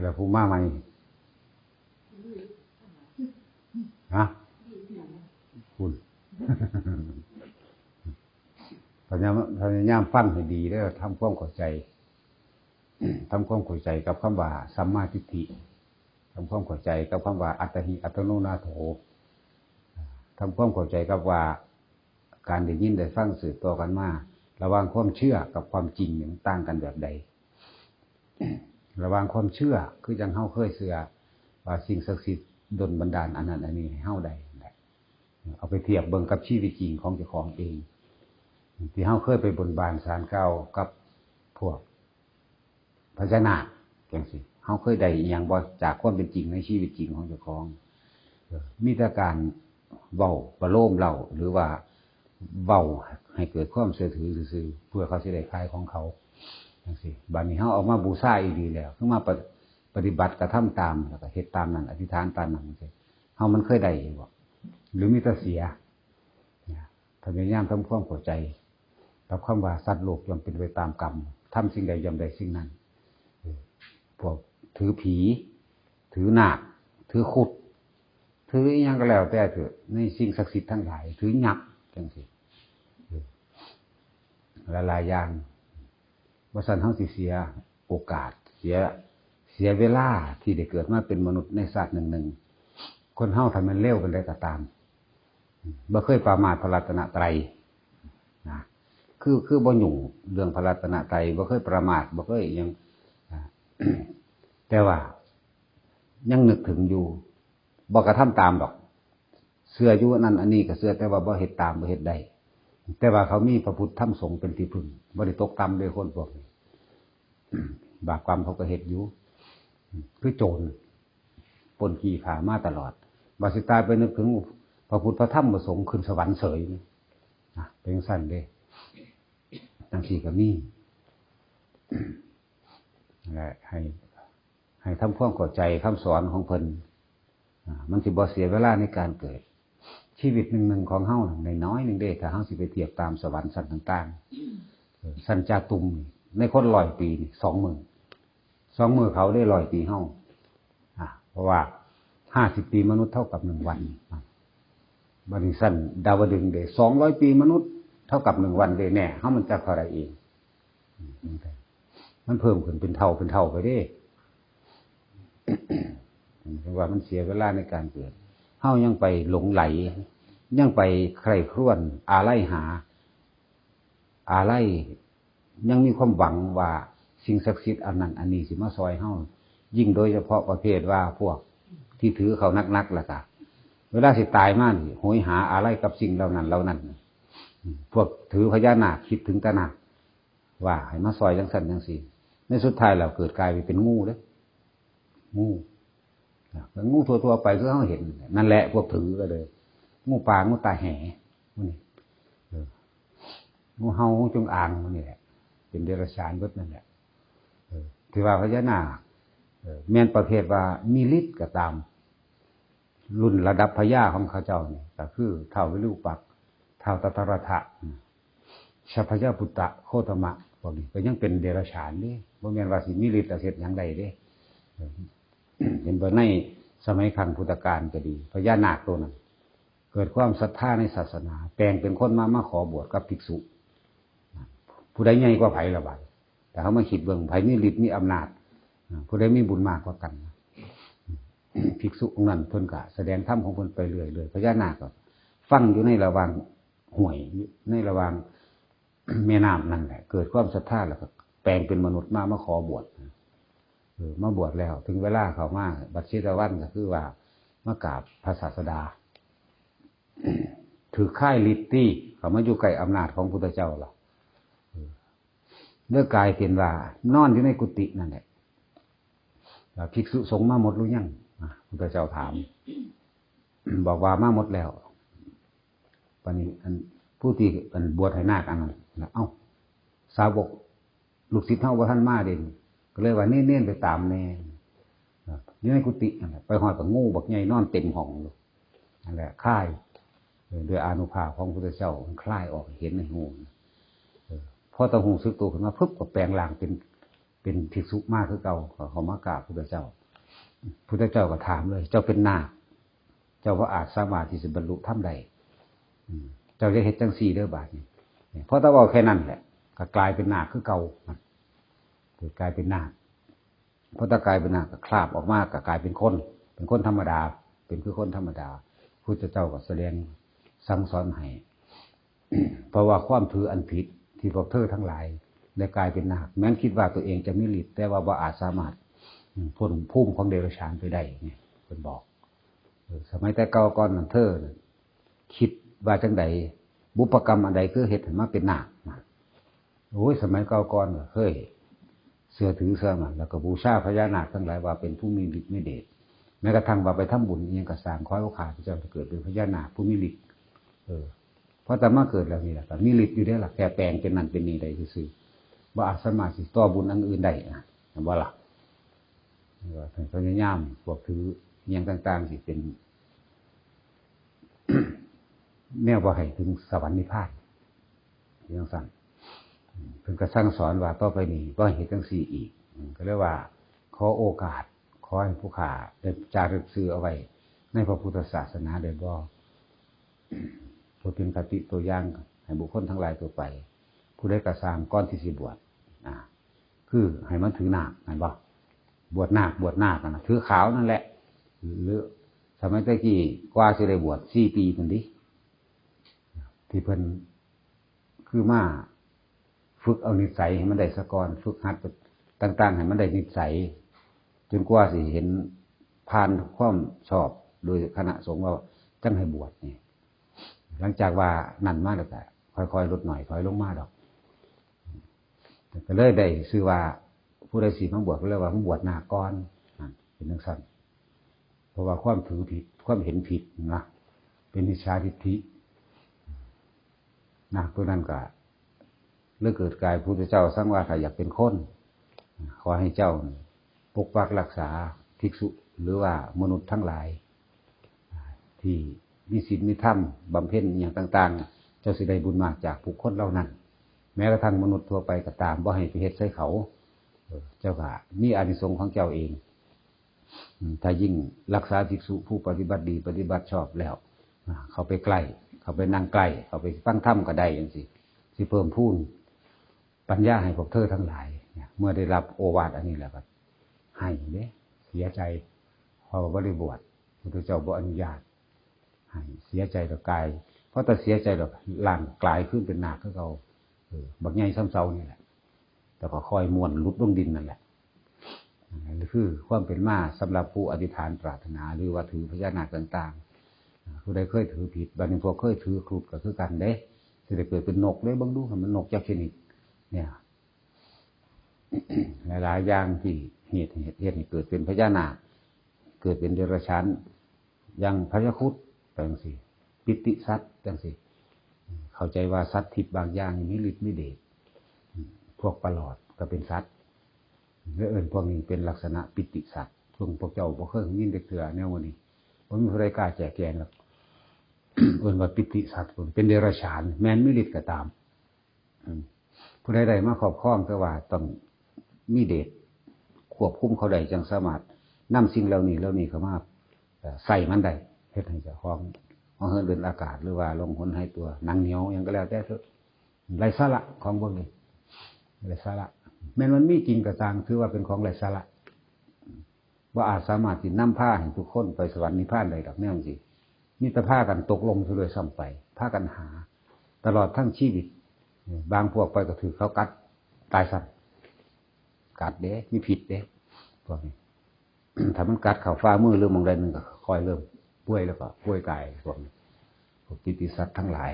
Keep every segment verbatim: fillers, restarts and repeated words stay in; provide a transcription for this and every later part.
แล้วผู้มาใหม่ ฮะ คุณ พยายาม พยายามฟังให้ดีแล้วทำความเข้าใจ ทำความเข้าใจกับคำว่าสัมมาทิฏฐิ ทำความเข้าใจกับคำว่าอัตตาหิอัตโนนาโถ ทำความเข้าใจกับว่าการได้ยินได้ฟังสืบต่อกันมา ระหว่างความเชื่อกับความจริงเนี่ยมันต่างกันแบบใด ระหว่างความเชื่อคือจังเฮาเคยเชื่อว่าสิ่งศักดิ์สิทธิ์ดลบันดาลอันนั้นอันนี้ให้เฮาได้นั่นแหละ เอาไปเทียบเบิ่งกับชีวิตจริงของเจ้าของเอง ที่เฮาเคยไปบนบานศาลกล่าวกับพวกพญานาคจังซี่ เฮาเคยได้อิหยังบ่จากความเป็นจริงในชีวิตจริงของเจ้าของ เออ มีแต่การเว้าประโลมเร้า หรือว่าเว้าให้เกิดความเชื่อถือซื่อๆ เพื่อเขาสิได้ขายของเขาจังซี่ บัดนี้เฮาเอามาบูชาอีหลีแล้ว คือมาปะ- ปฏิบัติกระทำตาม แล้วก็เฮ็ดตามนั้น อธิษฐานตามนั้นจังซี่ เฮามันเคยได้อยู่บ่ หรือมีแต่เสีย เนี่ย พยายามทำความเข้าใจกับคำว่าสัตว์โลกย่อมเป็นไปตามกรรม ทำสิ่งใดย่อมได้สิ่งนั้น เออ พวกถือผี ถือนาค ถือครุฑ ถืออิหยังก็แล้วแต่เถอะ ในสิ่งศักดิ์สิทธิ์ทั้งหลาย ถือยักษ์จังซี่ เออ หลายๆอย่าง บ่ซั้นเฮาสิเสียโอกาส เสีย เสียเวลาที่ได้เกิดมาเป็นมนุษย์ในชาติหนึ่งๆ คนเฮาถ้าแม่นเลวปานใดก็ตาม บ่เคยประมาทพระรัตนตรัยนะ คือ คือบ่ยุ่งเรื่องพระรัตนตรัย บ่เคยประมาท บ่เคยอิหยัง อ่า แต่ว่ายังนึกถึงอยู่ บ่กระทำตามดอก เชื่ออยู่อันนั้นอันนี้ก็เชื่อ แต่ว่าบ่เฮ็ดตาม บ่เฮ็ดได้ แต่ว่าเขามีพระพุทธธรรมสงฆ์เป็นที่พึ่ง บ่ได้ตกต่ำเด้อคนพวกนี้ บาปกรรมเขาก็เฮ็ดอยู่ คือโจร ปล้นจี้ฆ่ามาตลอด บัดสิตายไปนึกถึงพระพุทธพระธรรมพระสงฆ์ขึ้นสวรรค์เฉยนี่ นะ เป็นจั่งซั้นเด้ จังซี่ก็มี และให้ ให้ทำความเข้าใจคำสอนของเพิ่น อ่า มันสิบ่เสียเวลาในการเกิด ชีวิตหนึ่งๆของเฮาน่ะน้อยๆหนึ่งเด้ ถ้าเฮาสิไปเทียบตามสวรรค์ชั้นต่างๆ เออ ชั้นจาตุมนี่ ในคนร้อยปีนี่ สองมื้อ สองมื้อเขาได้ร้อยปีเฮา อ่า เพราะว่าห้าสิบปีมนุษย์เท่ากับหนึ่งวัน อ่ะ บัดนี้ชั้นดาวดึงส์เด้ สองร้อยปีมนุษย์เท่ากับหนึ่งวันเด้ แน่ เฮามันจักเท่าใดเอง อืม มันเพิ่มขึ้นเป็นเท่าเป็นเท่าไปเด้ ถึงว่ามันเสียเวลาในการเกิด เฮายังไปหลงใหล ยังไปใคร่ครวญอาลัยหา อาลัย ยังมีความหวังว่าสิ่งศักดิ์สิทธิ์อันนั้นอันนี้สิมาซอยเฮา ยิ่งโดยเฉพาะประเภทว่าพวกที่ถือเขานักๆ แล้วก็ เวลาสิตายมานี่ โหยหาอาลัยกับสิ่งเหล่านั้นเหล่านั้น อืม พวกถือพญานาคคิดถึงแต่นาค ว่าให้มาซอยจังซั่นจังซี่ ในสุดท้ายแล้วเกิดกลายไปเป็นงูเด้ งู อ่ะ เป็นงูทั่วๆไปคือเฮาเห็น นั่นแหละพวกถือก็เลย งูป่า งูตาแห พวกนี้ เออ งูเห่า งูจงอาง พวกนี้แหละ เป็นเดรัจฉานเบิดนั่นแหละ เออ ที่ว่าพญานาค เออ แม่นประเภทว่ามีฤทธิ์ก็ตาม รุ่นระดับพญาของเขาเจ้านี่ก็คือท้าววิรูปักษ์ ท้าวทัตตรัตถะ ชัพพยปุตตะ โคตมะ พวกนี้ก็ยังเป็นเดรัจฉานเด้ บ่แม่นว่าสิมีฤทธิ์เฮ็ดหยังได้เด้ เห็นบ่ ในสมัยครั้งพุทธกาลก็ดี พญานาคตัวนั้น เกิดความศรัทธาในศาสนา แปลงเป็นคนมา มาขอบวชกับภิกษุ ผู้ใดใหญ่กว่าไผละบาด แต่เฮามาคิดเบิ่ง ไผมีฤทธิ์มีอำนาจ อ่า ผู้ใดมีบุญมากกว่ากัน ภิกษุองค์นั้นเพิ่นก็แสดงธรรมของเพิ่นไปเรื่อยๆ พญานาคก็ฟังอยู่ในระหว่างห้วย ในระหว่างแม่น้ำนั่นแหละ เกิดความศรัทธาแล้วก็แปลงเป็นมนุษย์มา มาขอบวช เออ มาบวชแล้ว ถึงเวลาเข้ามา บัดเชตวันก็คือว่ามากราบพระศาสดา ถือค่ายฤทธิ์ตี้ เข้ามาอยู่ใกล้อำนาจของพุทธเจ้าล่ะ เออ เลยกลายเป็นว่านอนอยู่ในกุฏินั่นแหละ แล้วภิกษุสงฆ์มาหมดหรือยัง อ่ะ พุทธเจ้าถาม บอกว่ามาหมดแล้ว บัดนี้อันผู้ที่อันบวชให้นาคอันนั้นนะ เอ้า สาวกลูกศิษย์เฮาบ่ทันมาเด้ ก็เลยว่าเน้นๆไปตามแน่ อยู่ในกุฏินั่นแหละ ไปฮอดก็งูบักใหญ่นอนเต็มห้องอยู่ นั่นแหละ คาย เออ ด้วยอานุภาพของพระพุทธเจ้า มันคายออกเห็นในห้อง เออ พอตะฮู้สึกตัวขึ้นมาปุ๊บ ก็แปลงร่างเป็น เป็นภิกษุมาคือเก่า ก็เข้ามากราบพุทธเจ้า พุทธเจ้าก็ถามเลย เจ้าเป็นนาค เจ้าบ่อาจสามารถที่จะบรรลุธรรมได้ อืม เจ้าจะเฮ็ดจังซี่เด้อบาดนี้ เนี่ย พอแต่เว้าแค่นั้นแหละ ก็กลายเป็นนาคคือเก่า เกิดกลายเป็นนาค พอแต่กลายเป็นนาคก็คลาบออกมาก็กลายเป็นคน เป็นคนธรรมดา เป็นคือคนธรรมดา พุทธเจ้าก็แสดงสั่งสอนให้ เพราะว่าความถืออันผิดที่พวกเธอทั้งหลายได้กลายเป็นนาค แม้นคิดว่าตัวเองจะมีฤทธิ์ แต่ว่าบ่อาจสามารถ อืม พ้นภูมิของเดรัจฉานไปได้ เนี่ย เพิ่นบอก เออ สมัยแต่เก่าก่อนนั้นเธอน่ะคิดว่าจังใด บุพกรรมอันใดคือเฮ็ดให้มาเป็นนาคนะ โอ้ย สมัยเก่าก่อนก็เคยเชื่อถือเชื่อมั่น แล้วก็บูชาพญานาคทั้งหลายว่าเป็นผู้มีฤทธิ์มีเดช แม้กระทั่งว่าไปทำบุญอิหยังก็สร้าง ขอให้ข้าพเจ้าเกิดเป็นพญานาคผู้มีฤทธิ์ เออ พอแต่มาเกิดแล้วนี่แหละ ก็มีฤทธิ์อยู่เด้ล่ะ แค่แปลงเป็นนั่นเป็นนี่ได้ซื่อๆ บ่อาจสามารถสิต่อบุญอันอื่นได้นะ เห็นบ่ล่ะ? เออ พยายามพวกถืออิหยังต่างๆ สิเป็น แนวบ่ให้ถึงสวรรค์นิพพาน จังซั่น เพิ่นก็สั่งสอนว่าต่อไปนี้บ่ให้เฮ็ดจังซี่อีก อืม ก็เลยว่า ขอโอกาส ขอให้ผู้ข้าได้จารึกชื่อเอาไว้ในพระพุทธศาสนาได้บ่ เพื่อเป็นคติตัวอย่างให้บุคคลทั้งหลายทั่วไป ผู้ใดก็ซ่างก่อนที่สิบวช อ่า คือให้มันถือนาค แม่นบ่? บวชนาค บวชนาคนั่นน่ะ ถือขาวนั่นแหละ หรือสมัยแต่กี้กว่าสิได้บวชสี่ปีพุ้นติ ที่เพิ่นคือมาฝึกเอานิสัยให้มันได้ซะก่อน ฝึกหัดต่างๆ ให้มันได้นิสัย จนกว่าสิเห็นผ่านความชอบโดยคณะสงฆ์ว่าจั่งให้บวชนี่ หลังจากว่านั่นมาแล้วก็ค่อยๆ ลดน้อยถอยลงมาดอก ก็เลยได้ชื่อว่าผู้ใดสิมาบวชก็เรียกว่ามาบวชนาคก่อน นั่นเป็นจั่งซั่น เพราะว่าความถือผิด ความเห็นผิดนะ เป็นมิจฉาทิฏฐิ นาคตัวนั้นก็เลยเกิดกลาย พุทธเจ้าสั่งว่าถ้าอยากเป็นคน ขอให้เจ้าปกปักรักษาภิกษุ หรือว่ามนุษย์ทั้งหลาย ที่มีศีลมีธรรม บำเพ็ญอหย่างต่างๆ เจ้าสิได้บุญมากจากบุคคลเหล่านั้น แม้กระทั่งมนุษย์ทั่วไปก็ตาม บ่ให้ไปเฮ็ดใส่เขา เออ เจ้าก็มีอานิสงส์ของเจ้าเอง อืม ถ้ายิ่งรักษาภิกษุผู้ปฏิบัติดีปฏิบัติชอบแล้ว อ่า เข้าไปใกล้ เข้าไปนั่งใกล้ เข้าไปฟังธรรมก็ได้จั่งซี้ สิเพิ่มพูนปัญญาให้พวกเธอทั้งหลาย เนี่ย เมื่อได้รับโอวาทอันนี้แล้วก็ให้เด้ เสียใจ เพราะว่าบ่ได้บวช พุทธเจ้าบ่อนุญาต ให้เสียใจแล้วกลาย เพราะแต่เสียใจแล้วร่างกลายขึ้นเป็นนาคคือเก่า เออ บักใหญ่ส่ำเสานี่แหละ แล้วก็ค่อยม้วนหลุดลงดินนั่นแหละ อันนี้คือความเป็นมาสำหรับผู้อธิษฐานปรารถนา หรือว่าถือพญานาคต่างๆ ผู้ใดเคยถือผิด บัดนี้พวกเคยถือครุฑก็คือกันเด้ สิได้เกิดเป็นนกเด้ เบิ่งดู มันนกจักชนิด เนี่ย หลายๆ อย่างที่เหตุ เหตุ เหตุให้เกิดเป็นพญานาค เกิดเป็นเดรัจฉาน อย่างพญาครุฑไปจั่งซี้ ปิติสัตว์จั่งซี้ เข้าใจว่าสัตว์ทิพย์บางอย่างมีฤทธิ์มีเดช พวกปลอดก็เป็นสัตว์ แล้วเอิ้นพวกนี้เป็นลักษณะปิติสัตว์ ซึ่งพวกเจ้าบ่เคยยินจักเทื่อแนวนี้ บ่มีผู้ใดกล้าแจกแจงหรอก เอิ้นว่าปิติสัตว์ เป็นเดรัจฉาน แม้นมีฤทธิ์ก็ตาม อืม ผู้ใดได้มาครอบครอง แต่ว่าต้องมีเดชควบคุมเขาได้ จั่งสามารถนำสิ่งเหล่านี้ เหล่านี้เข้ามา เอ่อ ใส่มันได้ เฮ็ดให้เจ้าของ เหาะเหินเดินอากาศ หรือว่าล่องหนหายตัว หนังเหนียว หยังก็แล้วแต่เถอะ ไร้สาระของพวกนี้ ไร้สาระ แม้นมันมีจริงก็ตาม ถือว่าเป็นของไร้สาระ บ่อาจสามารถที่นำพาให้ทุกคนไปสวรรค์นิพพานได้ดอก แนวจั่งซี้ มีแต่พากันตกลงซะด้วยซ้ำไป พากันหา ตลอดทั้งชีวิต บางพวกไปก็ถืกเขากัดตายซ้ำ กัดเด้ มีพิษเด้ พวกนี้ ถ้ามันกัดเข้าฝ่ามือหรือหม่องใดหนึ่งก็ค่อยเริ่มป่วย แล้วก็ป่วยกาย พวกนี้ พวกกิตติสัตว์ทั้งหลาย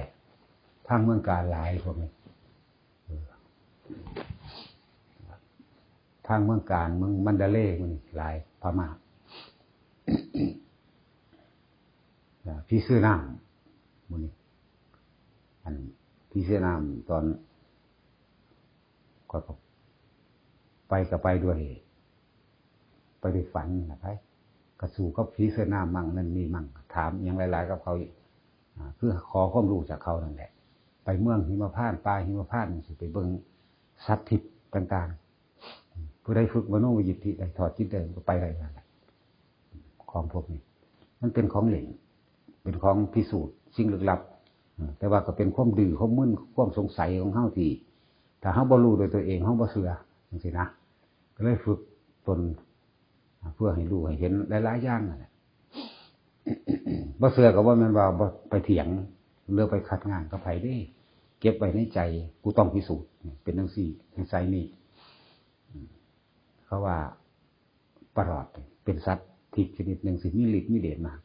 ทางเมืองการหลาย พวกนี้ เออ ทางเมืองการ เมืองมันดาเลย์ หมู่นี้หลาย พม่า อ่า ผีเสื้อน้ำ หมู่นี้ อันผีเสื้อน้ำ ตอน ข้อยก็ไปก็ไปด้วย ไปด้วยฝันนะ ไป ก็สู้กับผีเสื้อน้ำมั่งนั่นนี่มั่ง ถามอิหยังหลายๆ กับเขาอีก อ่า คือขอความรู้จากเขานั่นแหละ ไปเมืองหิมพานต์ ป่าหิมพานต์จั่งซี้ ไปเบิ่งสัตว์ทิพย์ต่างๆ ผู้ใดฝึกมโนมยิทธิได้ ถอดจิตได้ มันก็ไปได้นั่นแหละ ของพวกนี้ มันเป็นของเล่น เป็นของพิสูจน์สิ่งลึกลับ อืม แต่ว่าก็เป็นความดื้อ ความมึน ความสงสัยของเฮาที่ ถ้าเฮาบ่รู้ด้วยตัวเอง เฮาบ่เชื่อ จังซี้นะ ก็เลยฝึกตน เพื่อให้รู้ให้เห็นหลายๆอย่างนั่นแหละ บ่เชื่อก็บ่แม่นว่าบ่ไปเถียง หรือไปขัดงานกับไผเด้ เก็บไว้ในใจ กูต้องพิสูจน์ เป็นจังซี้ นิสัยนี้ อืม เขาว่าปลอด เป็นสัตว์ทิพย์ชนิดหนึ่ง สิมีฤทธิ์มีเดชมาก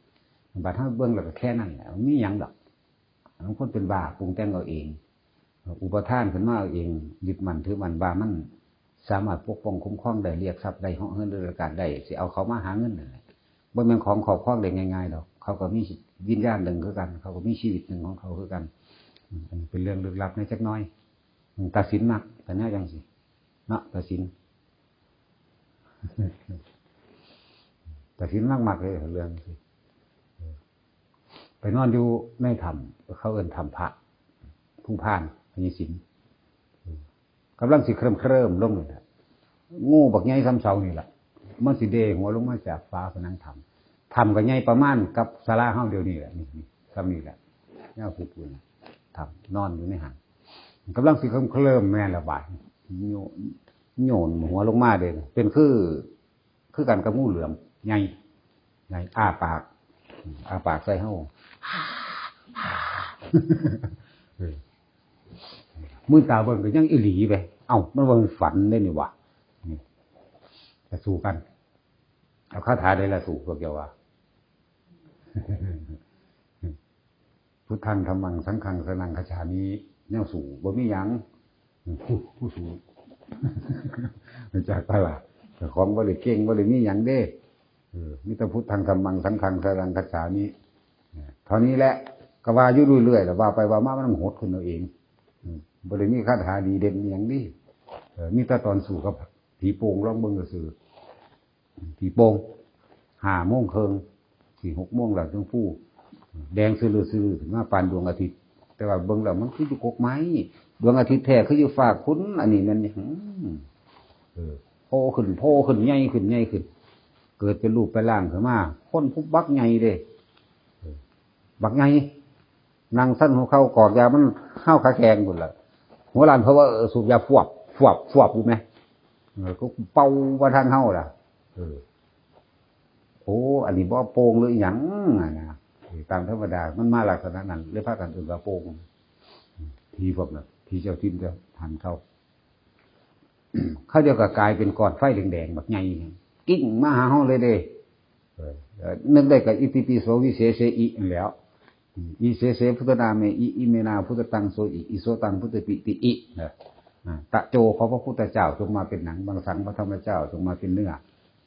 บัดเฮาเบิ่งแล้วก็แค่นั้นแหละ มันมีหยังดอก บางคนเป็นบ้าปรุงแต่งเอาเอง อุปาทานขึ้นมาเอาเอง ยึดมั่นถือมั่นว่ามันสามารถปกป้องคุ้มครองได้ เรียกทรัพย์ได้ เหาะเหินเดินอากาศได้ สิเอาเขามาหาเงินนั่นแหละ บ่แม่นของครอบครองได้ง่ายๆดอก เขาก็มีวิญญาณหนึ่งคือกัน เขาก็มีชีวิตหนึ่งของเขาคือกัน อืม อันนี้เป็นเรื่องลึกลับในจักหน่อย อืม ตัดสินมัก แต่แนวจังซี้ เนาะ ตัดสิน ตัดสินมักๆเลยเรื่องซี้ ไปนอนอยู่ในถ้ำ เขาเอิ้นถ้ำพระ ภูพาน พญาสิน กำลังสิเคลิ้มๆลงนี่แหละ งูบักใหญ่ส่ำเสานี่แหละ มันสิเดหัวลงมาจากฝาผนังถ้ำ ถ้ำก็ใหญ่ประมาณกับศาลาเฮาเดี๋ยวนี้แหละ นี่ นี่ ส่ำนี่แหละ ยาวพูนๆ ถ้ำ นอนอยู่ในหั้น กำลังสิเคลิ้มๆ แม่นละบาด โยน โยนหัวลงมาเด้ เป็นคือ คือกันกับงูเหลือม ใหญ่ ใหญ่ อ้าปาก อ้าปากใส่เฮา เออ มือตาเบิ่งก็ยังอีหลีไป เอ้า มันว่ามันฝันได้นี่หว่า นี่ จะสู้กัน เอาคาถาใดล่ะสู้ พวกเจ้าว่า พุทธัง ธัมมัง สังฆัง สรณัง คัจฉามิ แนวสู้ บ่มีหยัง ผู้ ผู้สู้ รู้จักปะล่ะ เจ้าของบ่ได้เก่ง บ่ได้มีหยังเด้ เออ มีแต่พุทธัง ธัมมัง สังฆัง สรณัง คัจฉามิ เออ เท่านี้แหละ ก็ว่าอยู่เรื่อยๆ แล้วว่าไปว่ามา มันหดขึ้นเอาเอง อืม บ่ได้มีคาถาดีเด่นอีหยังนี่ เออ มีแต่ตอนสู้กับผีโป่ง ลองเบิ่งซื่อๆ ผีโป่ง ห้าโมงครึ่ง สิหกโมงแล้ว ชมพู แดงซื่อๆ ขึ้นมาปานดวงอาทิตย์ แต่ว่าเบิ่งแล้วมันคืออยู่กกไม้ ดวงอาทิตย์แท้คืออยู่ฟ้าคุณ อันนี้แม่นหยัง เออ โผล่ขึ้น โผล่ขึ้น ใหญ่ขึ้น ใหญ่ขึ้น เกิดเป็นรูปเป็นร่างขึ้นมา คนผู้บักใหญ่เด้ เออ บักใหญ่ นั่งสั่นหัวเข่ากอดยามันห้าวขาแข็งพุ้นล่ะ หัวล้านเพราะว่า เออ สูบยาฟวบ ฟวบ ฟวบอยู่ไหม เออ ก็เป่าว่าทางเฮาล่ะ เออ โอ้ อันนี้บ่โป่งหรือหยังอะนะ เออ ตามธรรมดามันมาลักษณะนั้น เลยพากันเอิ้นว่าโป่ง ผีพวกนั้น ผีเจ้าถิ่นเจ้าทานเขา เขาเดียวก็กลายเป็นก้อนไฟแดงๆ บักใหญ่ กิ้งมาหาเฮาเลยเด้ เออ เออ นึกได้ก็อิติปิโสวิเศษเสอินั่นแหล้ว อิเสเสพุทธนาเมอิ อิเมนาพุทธตังโสอิ อิโสตังพุทธปิติอิ นะ อ่า ตะโจ ขอพระพุทธเจ้าจงมาเป็นหนัง บังสัง พระธรรมเจ้าจงมาเป็นเนื้อ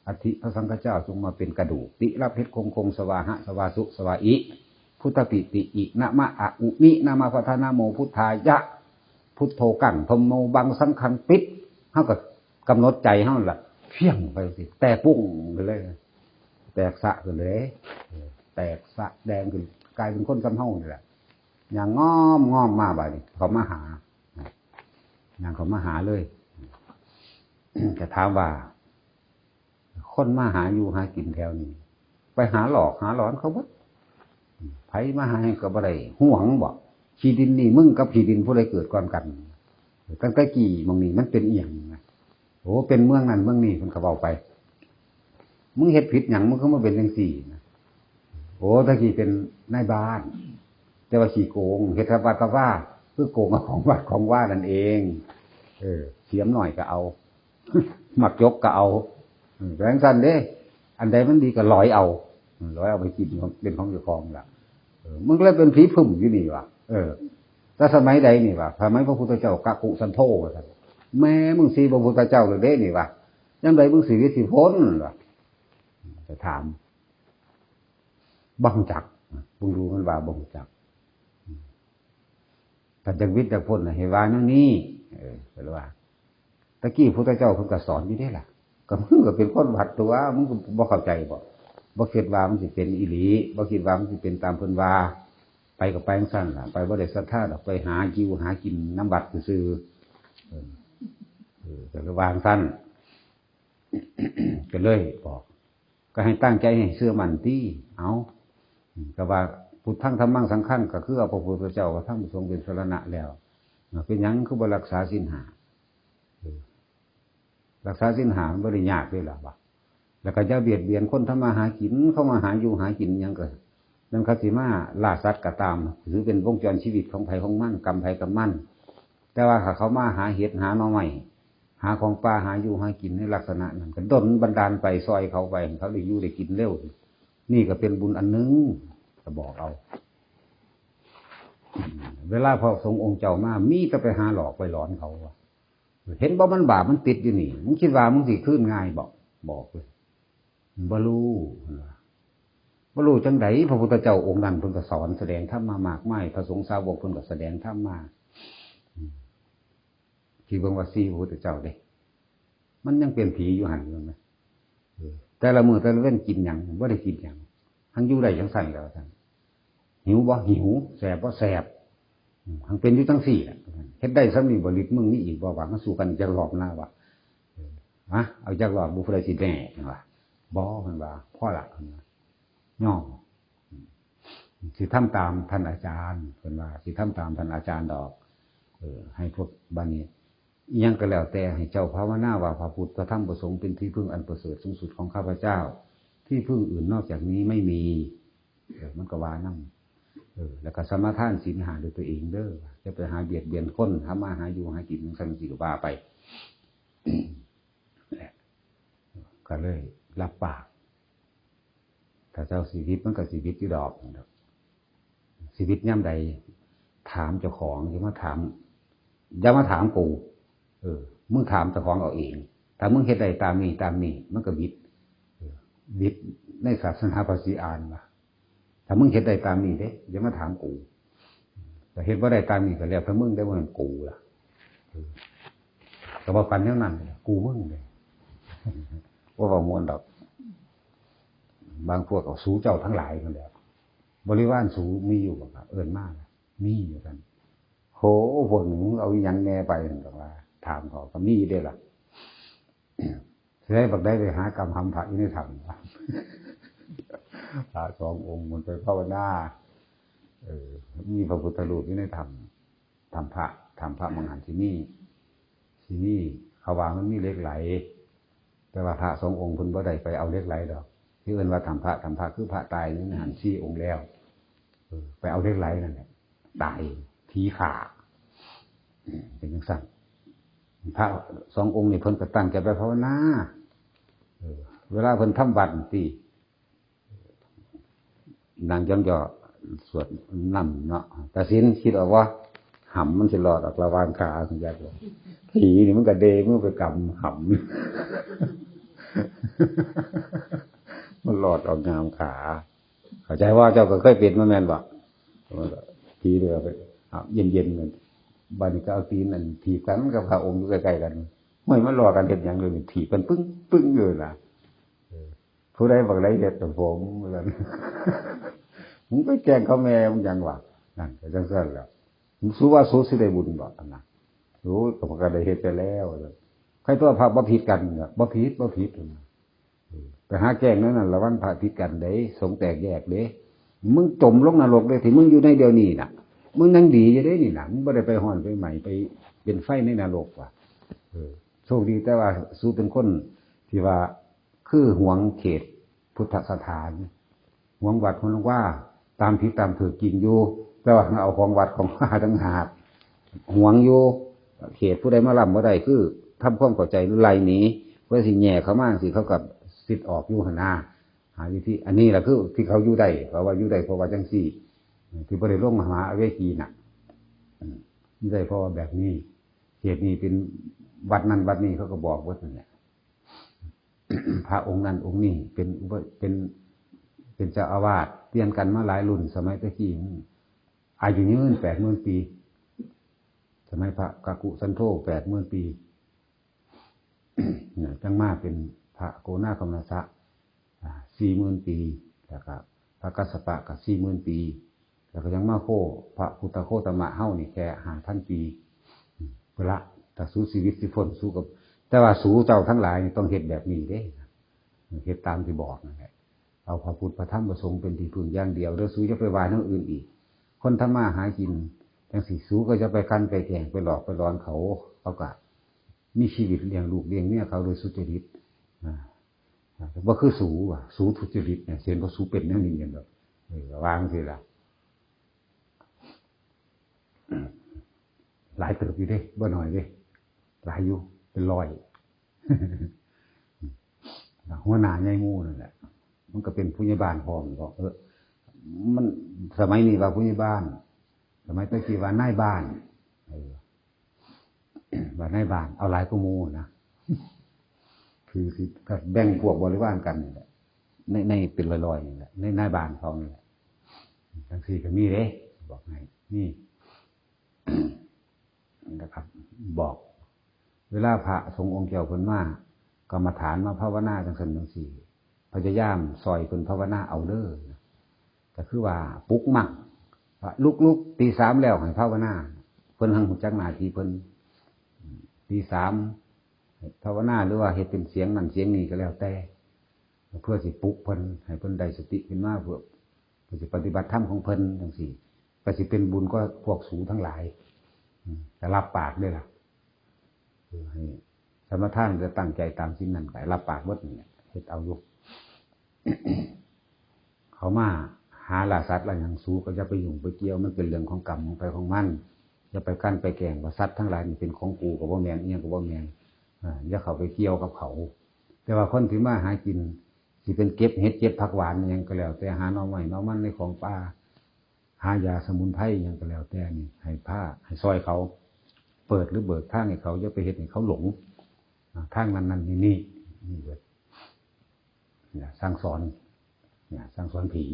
อัตถิ พระสังฆเจ้าจงมาเป็นกระดูก ติ รับเพชรคงคง สวาหะ สวาสุ สวาอิ พุทธปิติอิ นะมะอะอุมิ นะมะพะทะนะโมพุทธายะ พุทโธกัง ธัมโมบัง สังฆังปิด เฮาก็กำหนดใจเฮานั่นล่ะ เพี้ยงไปสิ แตกปุ้งไปเลย แตกสะขึ้นเลย แตกสะแดงขึ้น กลายเป็นคนซ้ำเฮานี่แหละ ย่างงอมงอมมาบาดนี้ เขามาหา ย่างเขามาหาเลย จะถามว่า คนมาหาอยู่หากินแถวนี้ ไปหาหลอกหาหลอนเขาเบิด ไผมาหาให้ก็บ่ได้ ห่วงบ่ ขี้ดินนี่มึงกับขี้ดินผู้ใดเกิดก่อนกัน ตั้งแต่กี้หม่องนี้มันเป็นอีหยังนะ โอ้ เป็นเมืองนั้นเมืองนี้ เพิ่นก็เว้าไป มึงเฮ็ดผิดหยัง มึงคือมาเป็นจังซี่นะ โอ้ ตะกี้เป็นนายบ้าน แต่ว่าขี้โกง เฮ็ดกับวัดกับวา คือโกงเอาของวัดของวานั่นเอง เออ เสียมหน่อยก็เอา หมากจกก็เอา เออ จังซั่นเด้ อันใดมันดีก็หลอยเอา เออ หลอยเอาไปกิน เป็นของเจ้าของล่ะ เออ มึงก็เลยเป็นผีผึ้มอยู่นี่วะ เออ แต่สมัยใดนี่วะ สมัยพระพุทธเจ้ากักกุสันโธว่าซั่น แม่มึงสิพระพุทธเจ้าเลยเด้นี่วะ ยามใดมึงสิวิตสิพ้นวะ จะถาม บ่ฮู้จัก มึงรู้มันว่าบ่ฮู้จัก ถ้าจักวิตจักพ้นน่ะ ให้ว่าแนวนี้ เออ ก็เลยว่า ตะกี้พุทธเจ้าเพิ่นก็สอนอยู่เด้ล่ะ ก็มึงก็เป็นคนวัดตัว มึงก็บ่เข้าใจบ่ บ่คิดว่ามันสิเป็นอีหลี บ่คิดว่ามันสิเป็นตามเพิ่นว่า ไปก็ไปจั่งซั่นล่ะ ไปบ่ได้ศรัทธาดอก ไปหาอยู่หากินนำวัดซื่อๆ เออ เออ ก็เลยว่าจั่งซั่น ก็เลยบอก ก็ให้ตั้งใจให้เชื่อมั่นติ เอา ก็ว่าพุทธังธัมมังสังฆัง ก็คือเอาพระพุทธเจ้ากับพระธรรมพระสงฆ์เป็นสรณะแล้ว เป็นหยังคือบ่รักษาศีลห้า เออ รักษาศีลห้ามันบ่ได้ยากเลยล่ะวะ แล้วก็อย่าเบียดเบียนคนทำมาหากิน เขามาหาอยู่หากินหยังก็ นั่นเขาสิมาล่าสัตว์ก็ตาม ถือเป็นวงจรชีวิตของไผของมัน กรรมไผกรรมมัน แต่ว่าถ้าเขามาหาเห็ดหาหน่อไม้ หาของป่าหาอยู่หากินในลักษณะนั้น ก็ดลบันดาลไปซอยเขาไป ให้เขาได้อยู่ได้กินเร็ว นี่ก็เป็นบุญอันหนึ่ง ก็บอกเอา เวลาพระสงฆ์องค์เจ้ามา มีแต่ไปหาหลอกไปหลอนเขาว่า เห็นบ่มันบาปมันติดอยู่นี่ มึงคิดว่ามึงสิคืนง่ายบ่ บอกเลย บ่ฮู้ เพิ่นว่า บ่ฮู้จังใด พระพุทธเจ้าองค์นั้นเพิ่นก็สอนแสดงธรรมมามากมาย พระสงฆ์สาวกเพิ่นก็แสดงธรรมมา อืม คิดเบิ่งว่าสี่พระพุทธเจ้าเด้ มันยังเป็นผีอยู่หั่นอยู่นะ เออ แต่ละมื้อแต่ละเว็นกินหยัง บ่ได้กินหยัง หังอยู่ได้จังซั่นแหล้วท่าน หิวบ่ หิว แสบบ่ แสบ อืม หังเป็นอยู่จังซี่แหละ เฮ็ดได้ส่ำนี้บ่ ฤทธิ์มึงมีอีกบ่ ว่ามาสู้กันอีกจักรอบนะ ว่า เออ ฮะ เอาจักรอบ บ่ ผู้ใดสิแน่ ว่า บ่ เพิ่นว่า พอละ เพิ่นว่า ยอม อืม สิทำตามท่านอาจารย์ เพิ่นว่า สิทำตามท่านอาจารย์ดอก เออ ให้พวก บัดนี้ อิหยังก็แล้วแต่ ให้เจ้าภาวนาว่าพระพุทธพระธรรมพระสงฆ์เป็นที่พึ่งอันประเสริฐสูงสุดของข้าพเจ้า ที่พึ่งอื่นนอกจากนี้ไม่มี เออ มันก็ว่านำ เออ แล้วก็สมาทานศีลห้าด้วยตัวเองเด้อ อย่าไปหาเบียดเบียนคน หามาหาอยู่หากินจังซั่นจังซี้ก็ว่าไป ก็เลยรับปาก ถ้าเจ้าสิผิดมันก็สิผิดอยู่ดอก สิผิดยามใด ถามเจ้าของ อย่ามาถาม อย่ามาถามกู เออ มึงถามเจ้าของเอาเอง ถ้ามึงเฮ็ดได้ตามนี้ ตามนี้ มันก็ผิด เออ ผิดในศาสนาภาษีอานว่า ถ้ามึงเฮ็ดได้ตามนี้เด้ อย่ามาถามกู ถ้าเฮ็ดบ่ได้ตามนี้ก็แล้วแต่มึงเด้อ บ่แม่นกูล่ะ เออ ก็ว่ากันแนวนั้น กูมึงเลย บ่เว้าม่วนดอก บางพวกก็สู้เจ้าทั้งหลายนั่นแหละ บริวารสู้มีอยู่บ่ครับ เอิ้นมาล่ะ มีอยู่ซั่น โห พวกนี้มึงเอาอิหยังแน่ไป ซั่นก็ว่า ถามเขา ก็มีอยู่เด้ล่ะ สิได้บักได้ไปหากำหำพระอยู่ในถ้ำ พระสององค์มันไปภาวนา เออ มีพระพุทธรูปอยู่ในถ้ำ ถ้ำพระ ถ้ำพระมองหันสิมี สิมี เขาว่ามันมีเหล็กไหล แต่ว่าพระสององค์เพิ่นบ่ได้ไปเอาเหล็กไหลดอก ที่เอิ้นว่าถ้ำพระ ถ้ำพระคือพระตายนี่หันสี่องค์แล้ว เออ ไปเอาเหล็กไหลนั่นแหละ ตาย ผีฆ่า อืม เป็นจังซั่น พระสององค์นี่เพิ่นก็ตั้งใจไปภาวนา เออ เวลาเพิ่นทำวัตรนี่ติ นั่งย่อๆ สวดนำเนาะ ตาสินคิดออกบ่ หำมันสิรอดออกระหว่างขา จักบ่ ผีนี่มันก็เดมือไปกำหำ มันรอดออกงามขา เข้าใจว่าเจ้าก็เคยเป็นมาแม่นบ่ ผีเดือไป อ้าว เย็นๆ กัน บัดนี้ก็เอาตีนอันถีบกันกับพระองค์อยู่ใกล้ๆ กัน ห้วย มันรอกันเฮ็ดหยังเลยนี่ ถีบกันปึ้งปึ้งอยู่นะ เออ ผู้ใดบักใดเฮ็ดกับผม ว่าซั่น มึงไปแกล้งเขาแม่มึงหยังวะ นั่นก็จังซั่นแหละ มึงสู้ว่าสู้สิได้บุญบ่ นะ โอ้ย ก็พากันได้เฮ็ดไปแล้ว ว่าซั่น ใครตัวพระบ่ผิดกันเนี่ย บ่ผิด บ่ผิด เออ ไปหาแกล้งนั่นน่ะ ระวังพระผิดกันเด้ สงฆ์แตกแยกเด้ มึงจมลงนรกเด้ ที่มึงอยู่ในเดี๋ยวนี้น่ะ มึงยังดีอยู่เด้นี่น่ะ มึงบ่ได้ไปฮ้อนไปไหม้ไปเป็นไฟในนรกว่ะ เออ โชคดีแต่ว่าสู้เป็นคนที่ว่าคือหวงเขตพุทธสถาน หวงวัดหวงวา ตามผิดตามถูกจริงอยู่ แต่ว่าเอาของวัดของวาต่างหาก หวงอยู่ เขตผู้ใดมาล้ำบ่ได้ คือทำความเข้าใจไล่หนี เพื่อสิแย่เข้ามาสิ เขาก็สิทธิ์ออกอยู่หั่นนา หาวิธี อันนี้ล่ะคือที่เขาอยู่ได้ เพราะว่าอยู่ได้เพราะว่าจังซี่ ที่บ่ได้ลงมหาอเวจีน่ะ อืม อยู่ได้เพราะว่าแบบนี้ เขตนี้เป็นวัดนั่นวัดนี้ เขาก็บอกหมดนั่นแหละ พระองค์นั้นองค์นี้เป็นอุป- เป็น เป็นเจ้าอาวาส เปลี่ยนกันมาหลายรุ่น สมัยตะกี้ อายุยืนแปดหมื่นปี สมัยพระกักกุสันโธแปดหมื่นปี เนี่ย จังมาเป็นพระโกนาคมนัสสะ อ่า สี่หมื่นปี แล้วก็พระกัสสปะก็สี่หมื่นปี แล้วก็ยังมาโคพระพุทธโคตมะเฮานี่แค่ห้าพันปี อืม พุ้นละ ถ้าสู้ชีวิตสิพ้น สู้กับ แต แต่ว่าสูเจ้าทั้งหลายนี่ต้องเฮ็ดแบบนี้เด้ เฮ็ดตามที่บอกนั่นแหละ เอาพระพุทธพระธรรมพระสงฆ์เป็นที่พึ่งอย่างเดียว เด้อ สูอย่าไปว่าแนวอื่นอีก คนทำมาหากินจังซี่ สูก็จะไปกันไปแกล้งไปหลอกไปหลอนเขา เขาก็มีชีวิตเลี้ยงลูกเลี้ยงเมียเขาโดยสุจริต อ่า บ่คือสูว่ะ สูทุจริตเนี่ย เห็นบ่ สูเป็นแนวนี้กันดอก เออ วางสิล่ะ หลายเติบอยู่เด้ บ่น้อยเด้ หลายอยู่ เป็นร้อย หัวหน้าใหญ่หมู่นั่นแหละ มันก็เป็นผู้ใหญ่บ้านพร้อม ก็ เออ มัน สมัยนี้ว่าผู้ใหญ่บ้าน สมัยตะกี้ว่านายบ้าน เออ ว่านายบ้าน เอาหลายกว่าหมู่นะ คือสิ ก็แบ่งพวกบริวารกันนี่แหละ ใน ในเป็นร้อยๆนี่แหละ ในนายบ้านเขานี่แหละ จังซี่ก็มีเด้ บอกให้ นี่ นะครับ บอก เวลาพระสงฆ์องค์เจ้าเพิ่นมา กรรมฐานมาภาวนาจังซั่นจังซี่ พยายามซอยเพิ่นภาวนาเอาเด้อ ก็คือว่าปลุกมั่ง ว่าลุกๆ ตีสามแล้วให้ภาวนา เพิ่นหังรู้จักหน้าที่เพิ่น ตีสามให้ภาวนา หรือว่าเฮ็ดเป็นเสียงนั่นเสียงนี้ก็แล้วแต่ เพื่อสิปลุกเพิ่น ให้เพิ่นได้สติขึ้นมา เพื่อ เพิ่นสิปฏิบัติธรรมของเพิ่นจังซี่ ก็สิเป็นบุญก็พวกสูงทั้งหลาย อืม ก็รับปากเด้อล่ะ คือให้สมทานจะตั้งใจตามศีลนั่น ก็รับปากเบิดนี่แหละ เฮ็ดเอาอยู่ เขามาหาล่าสัตว์ล่าหยัง สูก็อย่าไปยุ่งไปเกี่ยว มันเป็นเรื่องของกรรมของไผของมัน อย่าไปกั้นไปแกล้งว่าสัตว์ทั้งหลายนี่เป็นของกูก็บ่แม่น อิหยังก็บ่แม่น อ่า อย่าเข้าไปเกี่ยวกับเขา แต่ว่าคนที่มาหากิน สิเป็นเก็บเห็ดเก็บผักหวานอิหยังก็แล้วแต่ หาหน่อไม้หน่อมันในของป่า หายาสมุนไพรอิหยังก็แล้วแต่นี่ ให้พา ให้ซอยเขา เปิดหรือเบิกทางให้เขา อย่าไปเฮ็ดให้เขาหลง อ่า ทางนั้นนั่นนี่นี่ นี่เบิด อย่าสั่งสอน อย่าสั่งสอนผี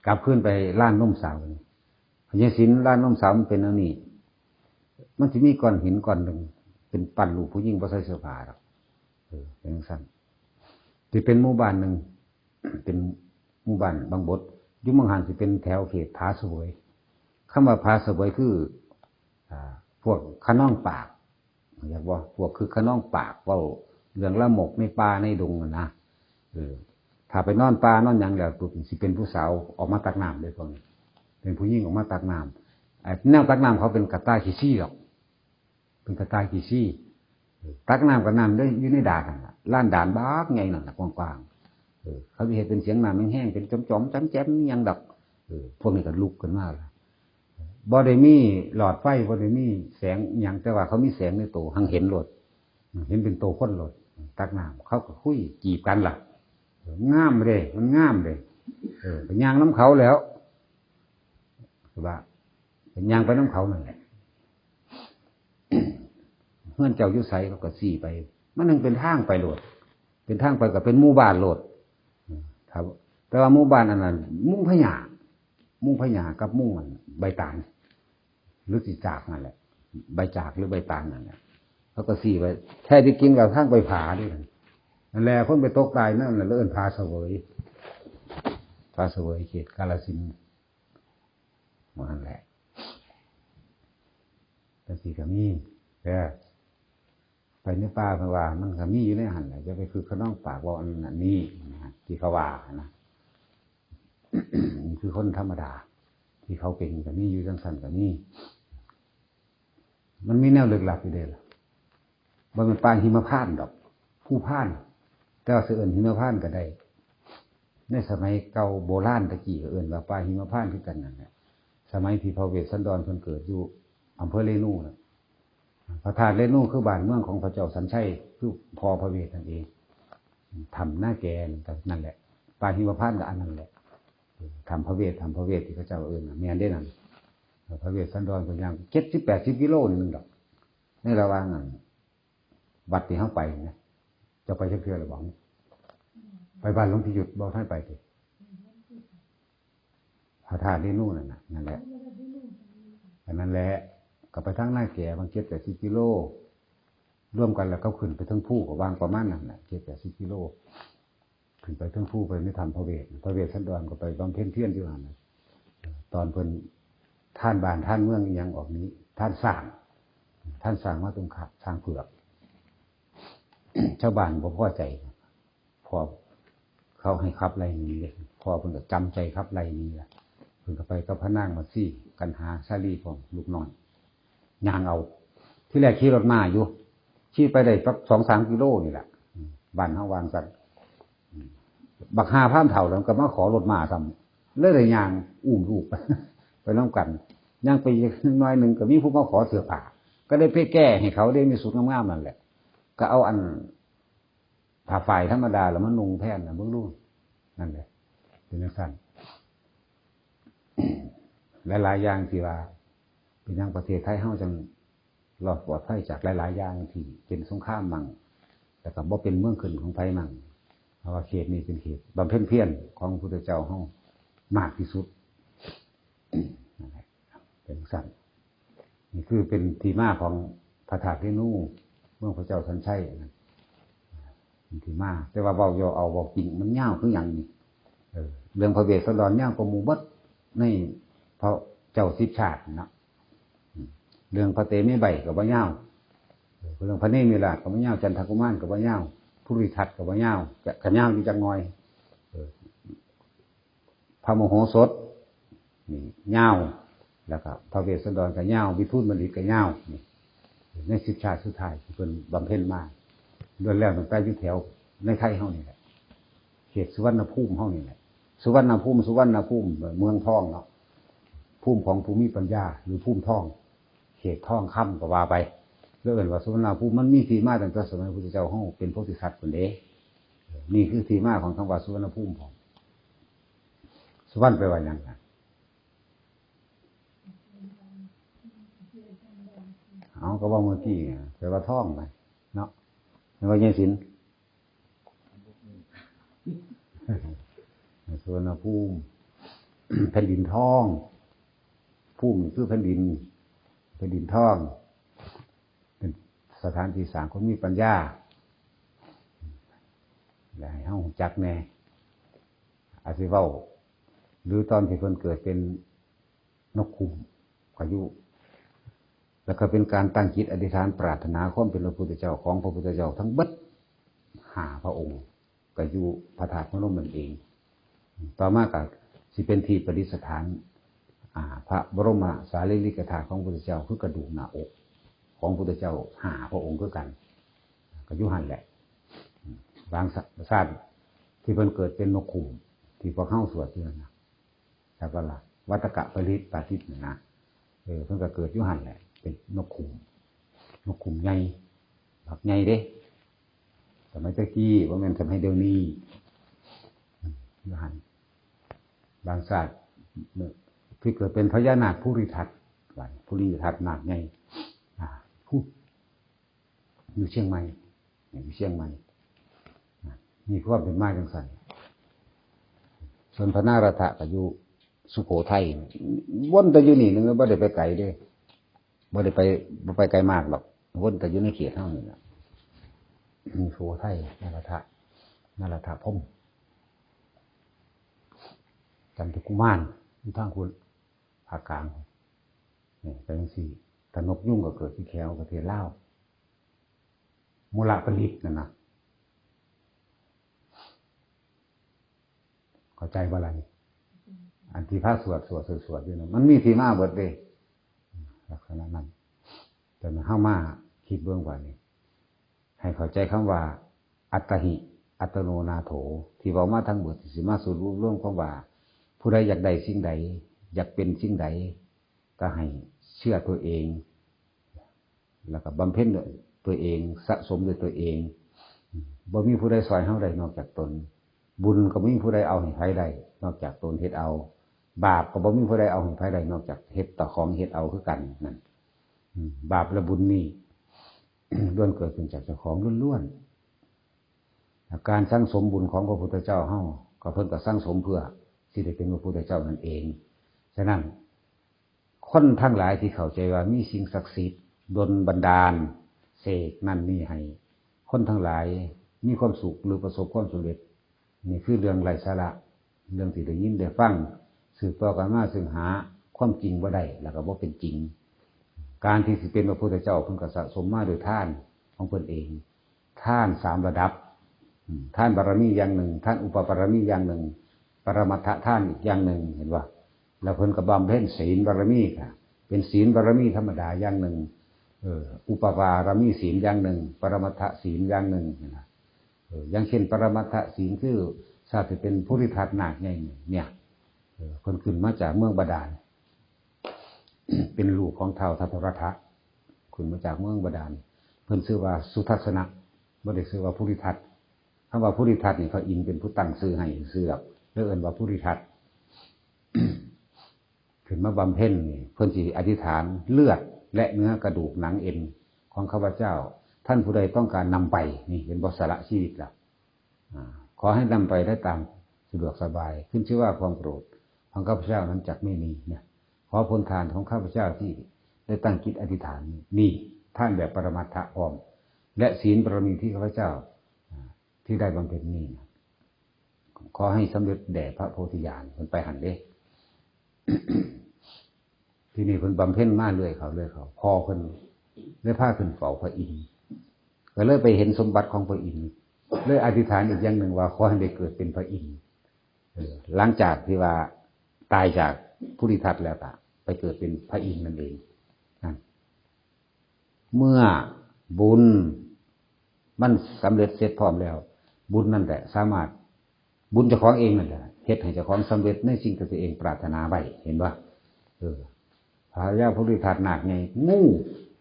กลับคืนไปร้านนมสาวนี่ พญาศิลป์ร้านนมสาวมันเป็นอันนี้ มันสิมีก้อนหินก้อนหนึ่ง เป็นปั้นรูปผู้หญิงบ่ใส่เสื้อผ้าดอก เออ เป็นจังซั่น สิเป็นหมู่บ้านหนึ่ง เป็นหมู่บ้านบางบท อยู่เมืองหั้นสิเป็นแถวเขตผาเสวย คำว่าผาเสวยคือ อ่า พวกคะนองปาก อยากว่าพวกคือคะนองปาก เว้าเรื่องละมกในป่าในดงนั่นนะ เออ ถ้าไปนอนป่านอนหยังแล้วปุ๊บ สิเป็นผู้สาวออกมาตักน้ำเด้ พวกนี้ เป็นผู้หญิงออกมาตักน้ำ ไอ้แนวตักน้ำเขาเป็นกระต่ายขี้ซี้ดอก เป็นกระต่ายขี้ซี้ ตักน้ำกับน้ำได้อยู่ในด่านนั่นล่ะ ลานด่านบักใหญ่นั่นล่ะ กว้างๆ เออ เขาสิเฮ็ดเป็นเสียงน้ำแห้งๆ เป็นจ๋อมๆ จ๋อมแจ๋มอิหยังดอก เออ พวกนี้ก็ลุกขึ้นมาล่ะ บ่ได้มีหลอดไฟ บ่ได้มีแสงอิหยัง แต่ว่าเขามีแสงในโต หังเห็นโลด เห็นเป็นโตคนโลด ตักน้ำ เขาก็คุยจีบกันล่ะ เออ งามเด้ มันงามเด้ เออ ไปย่างนำเขาแล้ว ว่าไปย่างไปนำเขานั่นแหละ เฮือนเจ้าอยู่ไส เขาก็ซี้ไป มันยังเป็นทางไปโลด เป็นทางไปก็เป็นหมู่บ้านโลด ครับ แต่ว่าหมู่บ้านอันนั้น มุงพญา มุงพญากับมุงอันใบตาล หรือสิจากนั่นแหละ ใบจากหรือใบตาลนั่นแหละ เขาก็ซี้ไป แท้ที่จริงก็ทางไปผาเด้ นั่นแหละ คนไปตกตายนั่นน่ะ เอิ้นผาเสวย ผาเสวยเขตกาฬสินธุ์ ว่าหั่นแหละ จังซี่ก็มี แต่ไปในป่าเพิ่นว่ามันก็มีอยู่ในหั่นแหละ อย่าไปคึกคะนองปากเว้าอันนั้นนี่นะ ที่เขาว่านะ นี่คือคนธรรมดา ที่เขาเป็นก็มีอยู่จังซั่นก็มี มันมีแนวลึกลับอยู่เด้ล่ะ บ่แม่นป่าหิมพานต์ดอก ภูพานต์ แต่ว่าสิเอิ้นหิมพานต์ก็ได้ ในสมัยเก่าโบราณตะกี้ก็เอิ้นว่าป่าหิมพานต์คือกันนั่นแหละ สมัยที่พระเวสสันดรเพิ่นเกิดอยู่อำเภอเรนูน่ะ พระธาตุเรนูคือบ้านเมืองของพระเจ้าสัญชัย คือพ่อพระเวสนั่นเอง ถ้ำนาแกนั่นก็นั่นแหละ ป่าหิมพานต์ก็อันนั้นแหละ ถ้ำพระเวส ถ้ำพระเวสที่เขาเจ้าเอิ้นน่ะ แม่นเด้นั่น พระเวสสันดรเพิ่นย่างเจ็ดสิบแปดสิบกิโลนี่หนึ่งดอก ในระหว่างนั้น วัดที่เฮาไปนะ เจ้าไปจักเทื่อแล้วบ่ ไปบ้านหลวงพี่หยุดบ่ ท่านไปติ พระธาตุเรนูนั่นน่ะ นั่นแหละ อันนั้นแหละ ก็ไปทางนาแก มันเจ็ดแปดสิบกิโล รวมกันแล้วเขาขึ้นไปเทิงภูก็วางประมาณนั้นน่ะ เจ็ดแปดสิบกิโล ขึ้นไปเทิงภูไปในถ้ำพระเวส พระเวสสันดรก็ไปบำเพ็ญเพียรอยู่หั่นน่ะ ตอนเพิ่นทานบ้านทานเมืองอิหยังออกนี้ ทานสร้าง ท่านสร้างมาตรงขับสร้างเผือก ชาวบ้านบ่พอใจ พอเขาให้ขับไล่หนีเลย พอเพิ่นก็จำใจขับไล่หนีล่ะ เพิ่นก็ไปกับพระนางมัตสี กันหาสาลีพร้อมลูกน้อย ย่างเอา ที่แรกขี่รถมาอยู่ ขี่ไปได้สักสองสามกิโลนี่แหละ อืม บ้านเฮาวางซั่น อืม บักห่าพรานเฒ่าแล้วก็มาขอรถม้าซ้ำ เลยได้ย่างอุ้มลูก ไปนำกัน ย่างไปอีกหน่อยหนึ่งก็มีผู้มาขอเสื้อผ้า ก็ได้ไปแก้ให้เขา ได้มีสุดงามๆนั่นแหละ ก็เอาอัน ผ้าฝ้ายธรรมดาแล้วมานุ่งแทนน่ะ เบิ่งดู นั่นแหละ เป็นจั่งซั้น หลายๆอย่างที่ว่า เป็นหยังประเทศไทยเฮาจั่งรอดปลอดภัยจากหลายๆอย่างที่เป็นสงครามมั่ง แล้วก็บ่เป็นเมืองขึ้นของไผมั่ง เพราะว่าเขตนี้เป็นเขตบำเพ็ญเพียรของพระพุทธเจ้าเฮามากที่สุด นั่นแหละ เป็นจั่งซั้น นี่คือเป็นที่มาของพระธาตุเรณู เมืองพระเจ้าสัญชัยนะ เป็นที่มา แต่ว่าเว้าย่อเอา เว้าจริงมันยาวคือหยังนี่ เออ เรื่องพระเวสสันดรยาวกว่าหมู่เบิดในพระเจ้าสิบชาติเนาะ อืม เรื่องพระเตมีใบก็บ่ยาว เออ เรื่องพระเนมิราชก็บ่ยาว จันทกุมารก็บ่ยาว ภูริทัตก็บ่ยาว ก็ ก็ยาวอยู่จักหน่อย เออ พระมโหสถนี่ยาว แล้วก็พระเวสสันดรก็ยาว วิทูลบัณฑิตก็ยาว นี่ ในสิบชาติสุดท้ายที่เพิ่นบำเพ็ญมา ล้วนแล้วตั้งแต่อยู่แถวในไทยเฮานี่แหละ เขตสุวรรณภูมิเฮานี่แหละ สุวรรณภูมิ สุวรรณภูมิ เมืองทองเนาะ ภูมิของผู้มีปัญญา หรือภูมิทอง เขตทองคำก็ว่าไป แล้วเอิ้นว่าสุวรรณภูมิ มันมีที่มาตั้งแต่สมัยพระพุทธเจ้าเฮาเป็นโพธิสัตว์พุ้นเด้ นี่คือที่มาของคำว่าสุวรรณภูมิของ สุวรรณแปลว่าหยังนะ เอาก็ว่าเมื่อกี้ไง แปลว่าทองไง เนาะ แปลว่าใหญ่สิน สุวรรณภูมิ แผ่นดินทอง ภูมิคือแผ่นดิน แผ่นดินทอง เป็นสถานที่สร้างคนมีปัญญา และให้เฮารู้จักแน่ อาจสิเว้า หรือตอนที่เพิ่นเกิดเป็นนกขุมก็อยู่ แล้วก็เป็นการตั้งจิตอธิษฐานปรารถนาความเป็นพระพุทธเจ้าของพระพุทธเจ้าทั้งเบิดห้าพระองค์ ก็อยู่พระธาตุพนมนั่นเอง ต่อมาก็สิเป็นที่ประดิษฐาน อ่า พระบรมสารีริกธาตุของพระพุทธเจ้า คือกระดูกหน้าอกของพระพุทธเจ้าห้าพระองค์คือกัน ก็อยู่หั่นแหละ บางชาติที่เพิ่นเกิดเป็นนกขุม ที่พวกเฮาสวดอยู่นั่นนะ สักการะวัตกะปริตรปาทิตย์น่ะนะ เออ เพิ่นก็เกิดอยู่หั่นแหละ เป็นนกขุม นกขุมใหญ่ บักใหญ่เด้ สมัยตะกี้ บ่แม่นสมัยเดี๋ยวนี้ อืม อยู่หั่น บางชาติ ที่เกิดเป็นพญานาคภูริทัต ว่าภูริทัตนาคใหญ่ อ่า ผู้ อยู่เชียงใหม่ อยู่เชียงใหม่ มีความเป็นมาจั่งซั่น ส่วนพระนารถะก็อยู่สุโขทัย วนแต่อยู่นี่นึง บ่ได้ไปไกลเด้ บ่ได้ไป บ่ไปไกลมากหรอก วนแต่อยู่ในเขตเฮานี่ล่ะ สุโขทัย นารถะ นารถะพรหม จันทกุมาร อยู่ทางพุ้น ภาคกลาง นี่ เป็นจั่งซี้ ถ้านกยูงก็เกิดที่แถวประเทศลาว มูลปริตรนั่นนะ เข้าใจบ่ล่ะนี่ อันที่พระสวด สวด สวด สวดอยู่นะ มันมีที่มาเบิดเด้ ลักษณะนั้น แต่เฮามาคิดเบิ่งว่านี่ ให้เข้าใจคำว่า อัตตหิ อัตโนนาโถ ที่เว้ามาทั้งเบิด สิมาสรุปรวมความว่า ผู้ใดอยากได้สิ่งใด อยากเป็นสิ่งใด ก็ให้เชื่อตัวเอง แล้วก็บำเพ็ญด้วยตัวเอง สะสมด้วยตัวเอง บ่มีผู้ใดซ่อยเฮาได้นอกจากตน บุญก็บ่มีผู้ใดเอาให้ไผได้นอกจากตนเฮ็ดเอา บาปก็บ่มีผู้ใดเอาให้ไผได้นอกจากเฮ็ดเจ้าของเฮ็ดเอาคือกันนั่น อืม บาปและบุญนี่ ล้วนเกิดขึ้นจากเจ้าของล้วนๆ การสั่งสมบุญของพระพุทธเจ้าเฮา ก็เพิ่นก็สั่งสมเพื่อสิได้เป็นพระพุทธเจ้านั่นเอง ฉะนั้น คนทั้งหลายที่เข้าใจว่ามีสิ่งศักดิ์สิทธิ์ดลบันดาล เสกนั่นนี่ให้คนทั้งหลายมีความสุขหรือประสบความสำเร็จ นี่คือเรื่องไร้สาระ เรื่องที่ได้ยินได้ฟัง สืบต่อกันมาซึ่งหาความจริงบ่ได้ แล้วก็บ่เป็นจริง การที่สิเป็นพระพุทธเจ้าเพิ่นก็สะสมมาโดยทานของเพิ่นเอง ทานสามระดับ อืม ทานบารมีอย่างหนึ่ง ทานอุปปารมีอย่างหนึ่ง ปรมัตถทานอีกอย่างหนึ่ง เห็นบ่ แล้วเพิ่นก็บำเพ็ญศีลบารมีค่ะ เป็นศีลบารมีธรรมดาอย่างหนึ่ง เออ อุปปารมีศีลอย่างหนึ่ง ปรมัตถศีลอย่างหนึ่งนะ เออ อย่างเช่น ปรมัตถศีลคือชาติที่เป็นภูริทัตนาคใหญ่เนี่ย เออ เพิ่นขึ้นมาจากเมืองบาดาล เป็นลูกของท้าวทัตตรัตถะ ขึ้นมาจากเมืองบาดาล เพิ่นชื่อว่าสุทัศนะ บ่ได้ชื่อว่าภูริทัต คำว่าภูริทัตนี่พระอินทร์เป็นผู้ตั้งชื่อให้ซื่อดอก เลยเอิ้นว่าภูริทัต ขึ้นมาบำเพ็ญนี่ เพิ่นสิอธิษฐาน เลือดและเนื้อกระดูกหนังเอ็นของข้าพเจ้า ท่านผู้ใดต้องการนำไป นี่เห็นบ่ สละชีวิตละ อ่า ขอให้นำไปได้ตามสะดวกสบาย ขึ้นชื่อว่าความโกรธของข้าพเจ้านั้นจักไม่มีนะ ขอผลทานของข้าพเจ้าที่ได้ตั้งจิตอธิษฐานนี้ นี่ทานแบบปรมัตถะพร้อม และศีลบารมีที่ข้าพเจ้า อ่า ที่ได้บำเพ็ญนี้นะ ขอให้สำเร็จแด่พระโพธิญาณ เพิ่นไปหั่นเด้ ทีนี้เพิ่นบำเพ็ญมาเรื่อยเข้า เรื่อยเข้า พ่อเพิ่นเลยพาขึ้นเฝ้าพระอินทร์ ก็เลยไปเห็นสมบัติของพระอินทร์ เลยอธิษฐานอีกอย่างหนึ่งว่าขอให้ได้เกิดเป็นพระอินทร์ เออ หลังจากที่ว่าตายจากภูริทัตแล้วก็ไปเกิดเป็นพระอินทร์นั่นเอง นั่น เมื่อบุญมันสำเร็จเสร็จพร้อมแล้ว บุญนั่นแหละสามารถ บุญเจ้าของเองนั่นแหละ เฮ็ดให้เจ้าของสำเร็จในสิ่งที่ตัวเองปรารถนาไว้ เห็นบ่ เออ พญาภูริทัตนาคใหญ่ งู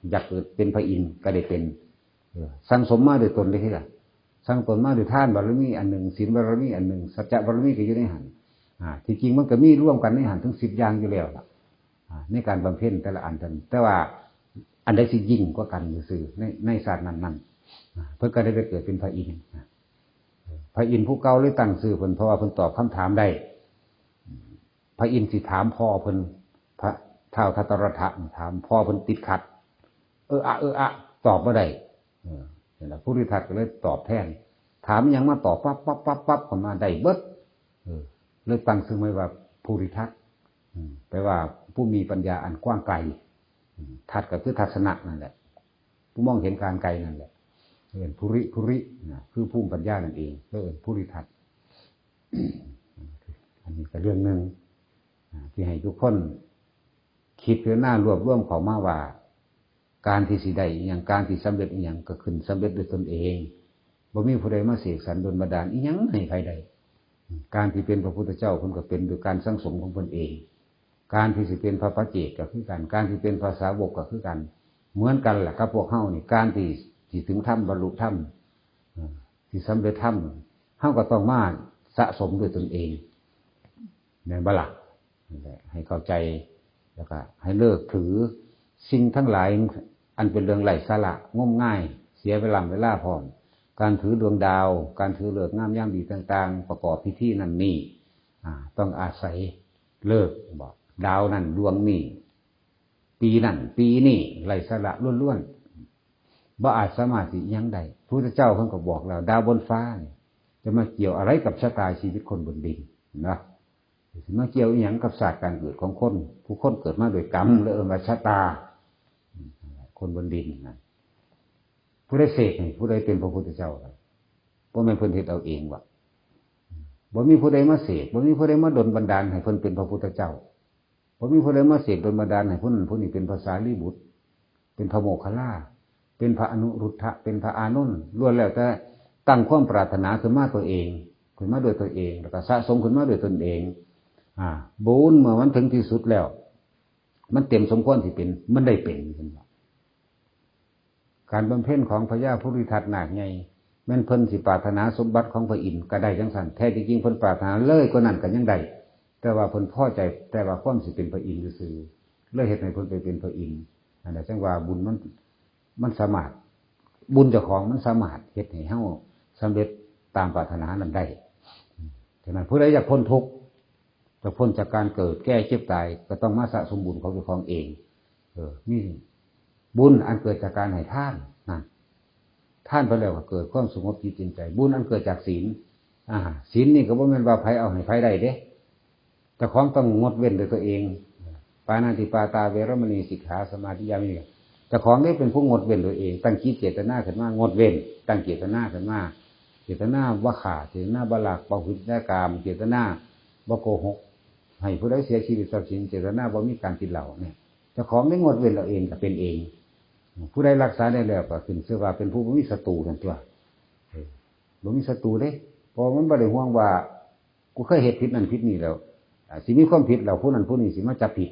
อยากเกิดเป็นพระอินทร์ก็ได้เป็น เออ สั่งสมมาโดยตนเลยทีละสั่งตนมาโดยทานบารมีอันหนึ่ง ศีลบารมีอันหนึ่ง สัจจะบารมีก็อยู่ในหั่น อ่า ที่จริงมันก็มีรวมกันในหั่นถึงสิบอย่างอยู่แล้วล่ะ อ่า ในการบำเพ็ญแต่ละอัน แต่ว่าอันใดสิยิ่งกว่ากันซื่อๆ ใน ในชาตินั้นๆ อ่า เพิ่นก็ได้ไปเกิดเป็นพระอินทร์ อ่า พระอินทร์ผู้เก่าเลยตั้งชื่อเพิ่น เพราะว่าเพิ่นตอบคำถามได้ พระอินทร์สิถามพ่อเพิ่น พระท้าวทัตตรัตถะถามพ่อเพิ่นติดขัด เอออะ เอออะ ตอบบ่ได้ เออ นั่นล่ะ ภูริทัตก็เลยตอบแทน ถามอิหยังมาตอบปั๊บปั๊บปั๊บปั๊บเข้ามาได้เบิด เออ เลยตั้งชื่อไว้ว่าภูริทัต อืม แปลว่าผู้มีปัญญาอันกว้างไกล อืม ทัตก็คือทัศนะนั่นแหละ ผู้มองเห็นการไกลนั่นแหละ เอิ้นภูริ ภูริ นะ คือภูมิปัญญานั่นเอง เอิ้นภูริทัต อันนี้ก็เรื่องหนึ่ง อ่า ที่ให้ทุกคนคิดพิจารณารวบรวมเข้ามาว่า การที่สิได้อิหยัง การที่สำเร็จอิหยังก็ขึ้นสำเร็จด้วยตนเอง บ่มีผู้ใดมาเสกสรรดลบันดาลอิหยังให้ใครได้ การที่เป็นพระพุทธเจ้าเพิ่นก็เป็นโดยการสั่งสมของเพิ่นเอง การที่สิเป็นพระปัจเจกก็คือกัน การที่เป็นพระสาวกก็คือกัน เหมือนกันแหละกับพวกเฮานี่ การที่สิถึงธรรม บรรลุธรรม เอ่อ ที่สำเร็จธรรม เฮาก็ต้องมาสะสมด้วยตนเอง แม่นบ่ล่ะ? นั่นแหละ ให้เข้าใจ แล้วก็ให้เลิกถือสิ่งทั้งหลายอันเป็นเรื่องไร้สาระ งมงาย เสียเวลา เวลาพร้อม การถือดวงดาว การถือฤกษ์งามยามดีต่างๆ ประกอบพิธีนั่นนี่ อ่า ต้องอาศัยฤกษ์ บอก ดาวนั่นดวงนี่ ปีนั่นปีนี่ ไร้สาระล้วนๆ บ่อาจสามารถสิอิหยังได้ พระพุทธเจ้าเพิ่นก็บอกแล้ว ดาวบนฟ้านี่จะมาเกี่ยวอะไรกับชะตาชีวิตคนบนดินนะ สิมาเกี่ยวอิหยังกับศาสตร์การเกิดของคน ผู้คนเกิดมาโดยกรรม เลยเอิ้นว่าชะตา คนบนดินนะ ผู้ใดเสกให้ ผู้ใดเป็นพระพุทธเจ้าล่ะ? บ่แม่นเพิ่นเฮ็ดเอาเองวะ บ่มีผู้ใดมาเสก บ่มีผู้ใดมาดลบันดาลให้เพิ่นเป็นพระพุทธเจ้า บ่มีผู้ใดมาเสกดลบันดาลให้ผู้นั้นผู้นี้เป็นพระสารีบุตร เป็นพระโมคคัลลา เป็นพระอนุรุทธะ เป็นพระอานนท์ ล้วนแล้วแต่ตั้งความปรารถนาขึ้นมาตัวเอง ขึ้นมาด้วยตัวเอง แล้วก็สะสมขึ้นมาด้วยตนเอง อ่า บุญเมื่อมันถึงที่สุดแล้ว มันเต็มสมควรสิเป็น มันได้เป็น เห็นบ่? การบำเพ็ญของพญาภูริทัตนาคใหญ่ แม่นเพิ่นสิปรารถนาสมบัติของพระอินทร์ก็ได้จังซั่น แท้ที่จริงเพิ่นปรารถนาเลยกว่านั้นก็ยังได้ แต่ว่าเพิ่นพอใจแต่ว่าความสิเป็นพระอินทร์ซื่อๆ เลยเฮ็ดให้เพิ่นไปเป็นพระอินทร์ นั่นแหละ จั่งว่าบุญมัน มันสามารถ บุญเจ้าของมันสามารถเฮ็ดให้เฮาสำเร็จตามปรารถนานั้นได้ ฉะนั้นผู้ใดอยากพ้นทุกข์ จะพ้นจากการเกิดแก่เจ็บตาย ก็ต้องมาสะสมบุญของเจ้าของเอง เออ มีบุญอันเกิดจากการให้ทานนะ ทานไปแล้วก็เกิดความสงบจิตจิตใจ บุญอันเกิดจากศีล อ่า ศีลนี่ก็บ่แม่นว่าไผเอาให้ไผได้เด้ เจ้าของต้องงดเว้นด้วยตัวเอง ปาณาติปาตาเวรมณีสิกขาสมาธิยามินี เจ้าของได้เป็นผู้งดเว้นตัวเอง ตั้งจิตเจตนาขึ้นมางดเว้น ตั้งเจตนาขึ้นมา เจตนาบ่ฆ่า เจตนาบ่ลัก บ่ผิดในกาม เจตนาบ่โกหก ให้ผู้ใดเสียชีวิตทรัพย์สิน เจตนาบ่มีการกินเหล้าเนี่ย เจ้าของได้งดเว้นเอาเองก็เป็นเอง ผู้ใดรักษาได้แล้วก็ขึ้นชื่อว่าเป็นผู้บ่มีศัตรูนั่นตัว เออ บ่มีศัตรูเด้ เพราะมันบ่ได้ห่วงว่า กูเคยเฮ็ดผิดนั่นผิดนี่แล้ว อ่า สิมีความผิดแล้ว ผู้นั้นผู้นี้สิมาจับผิด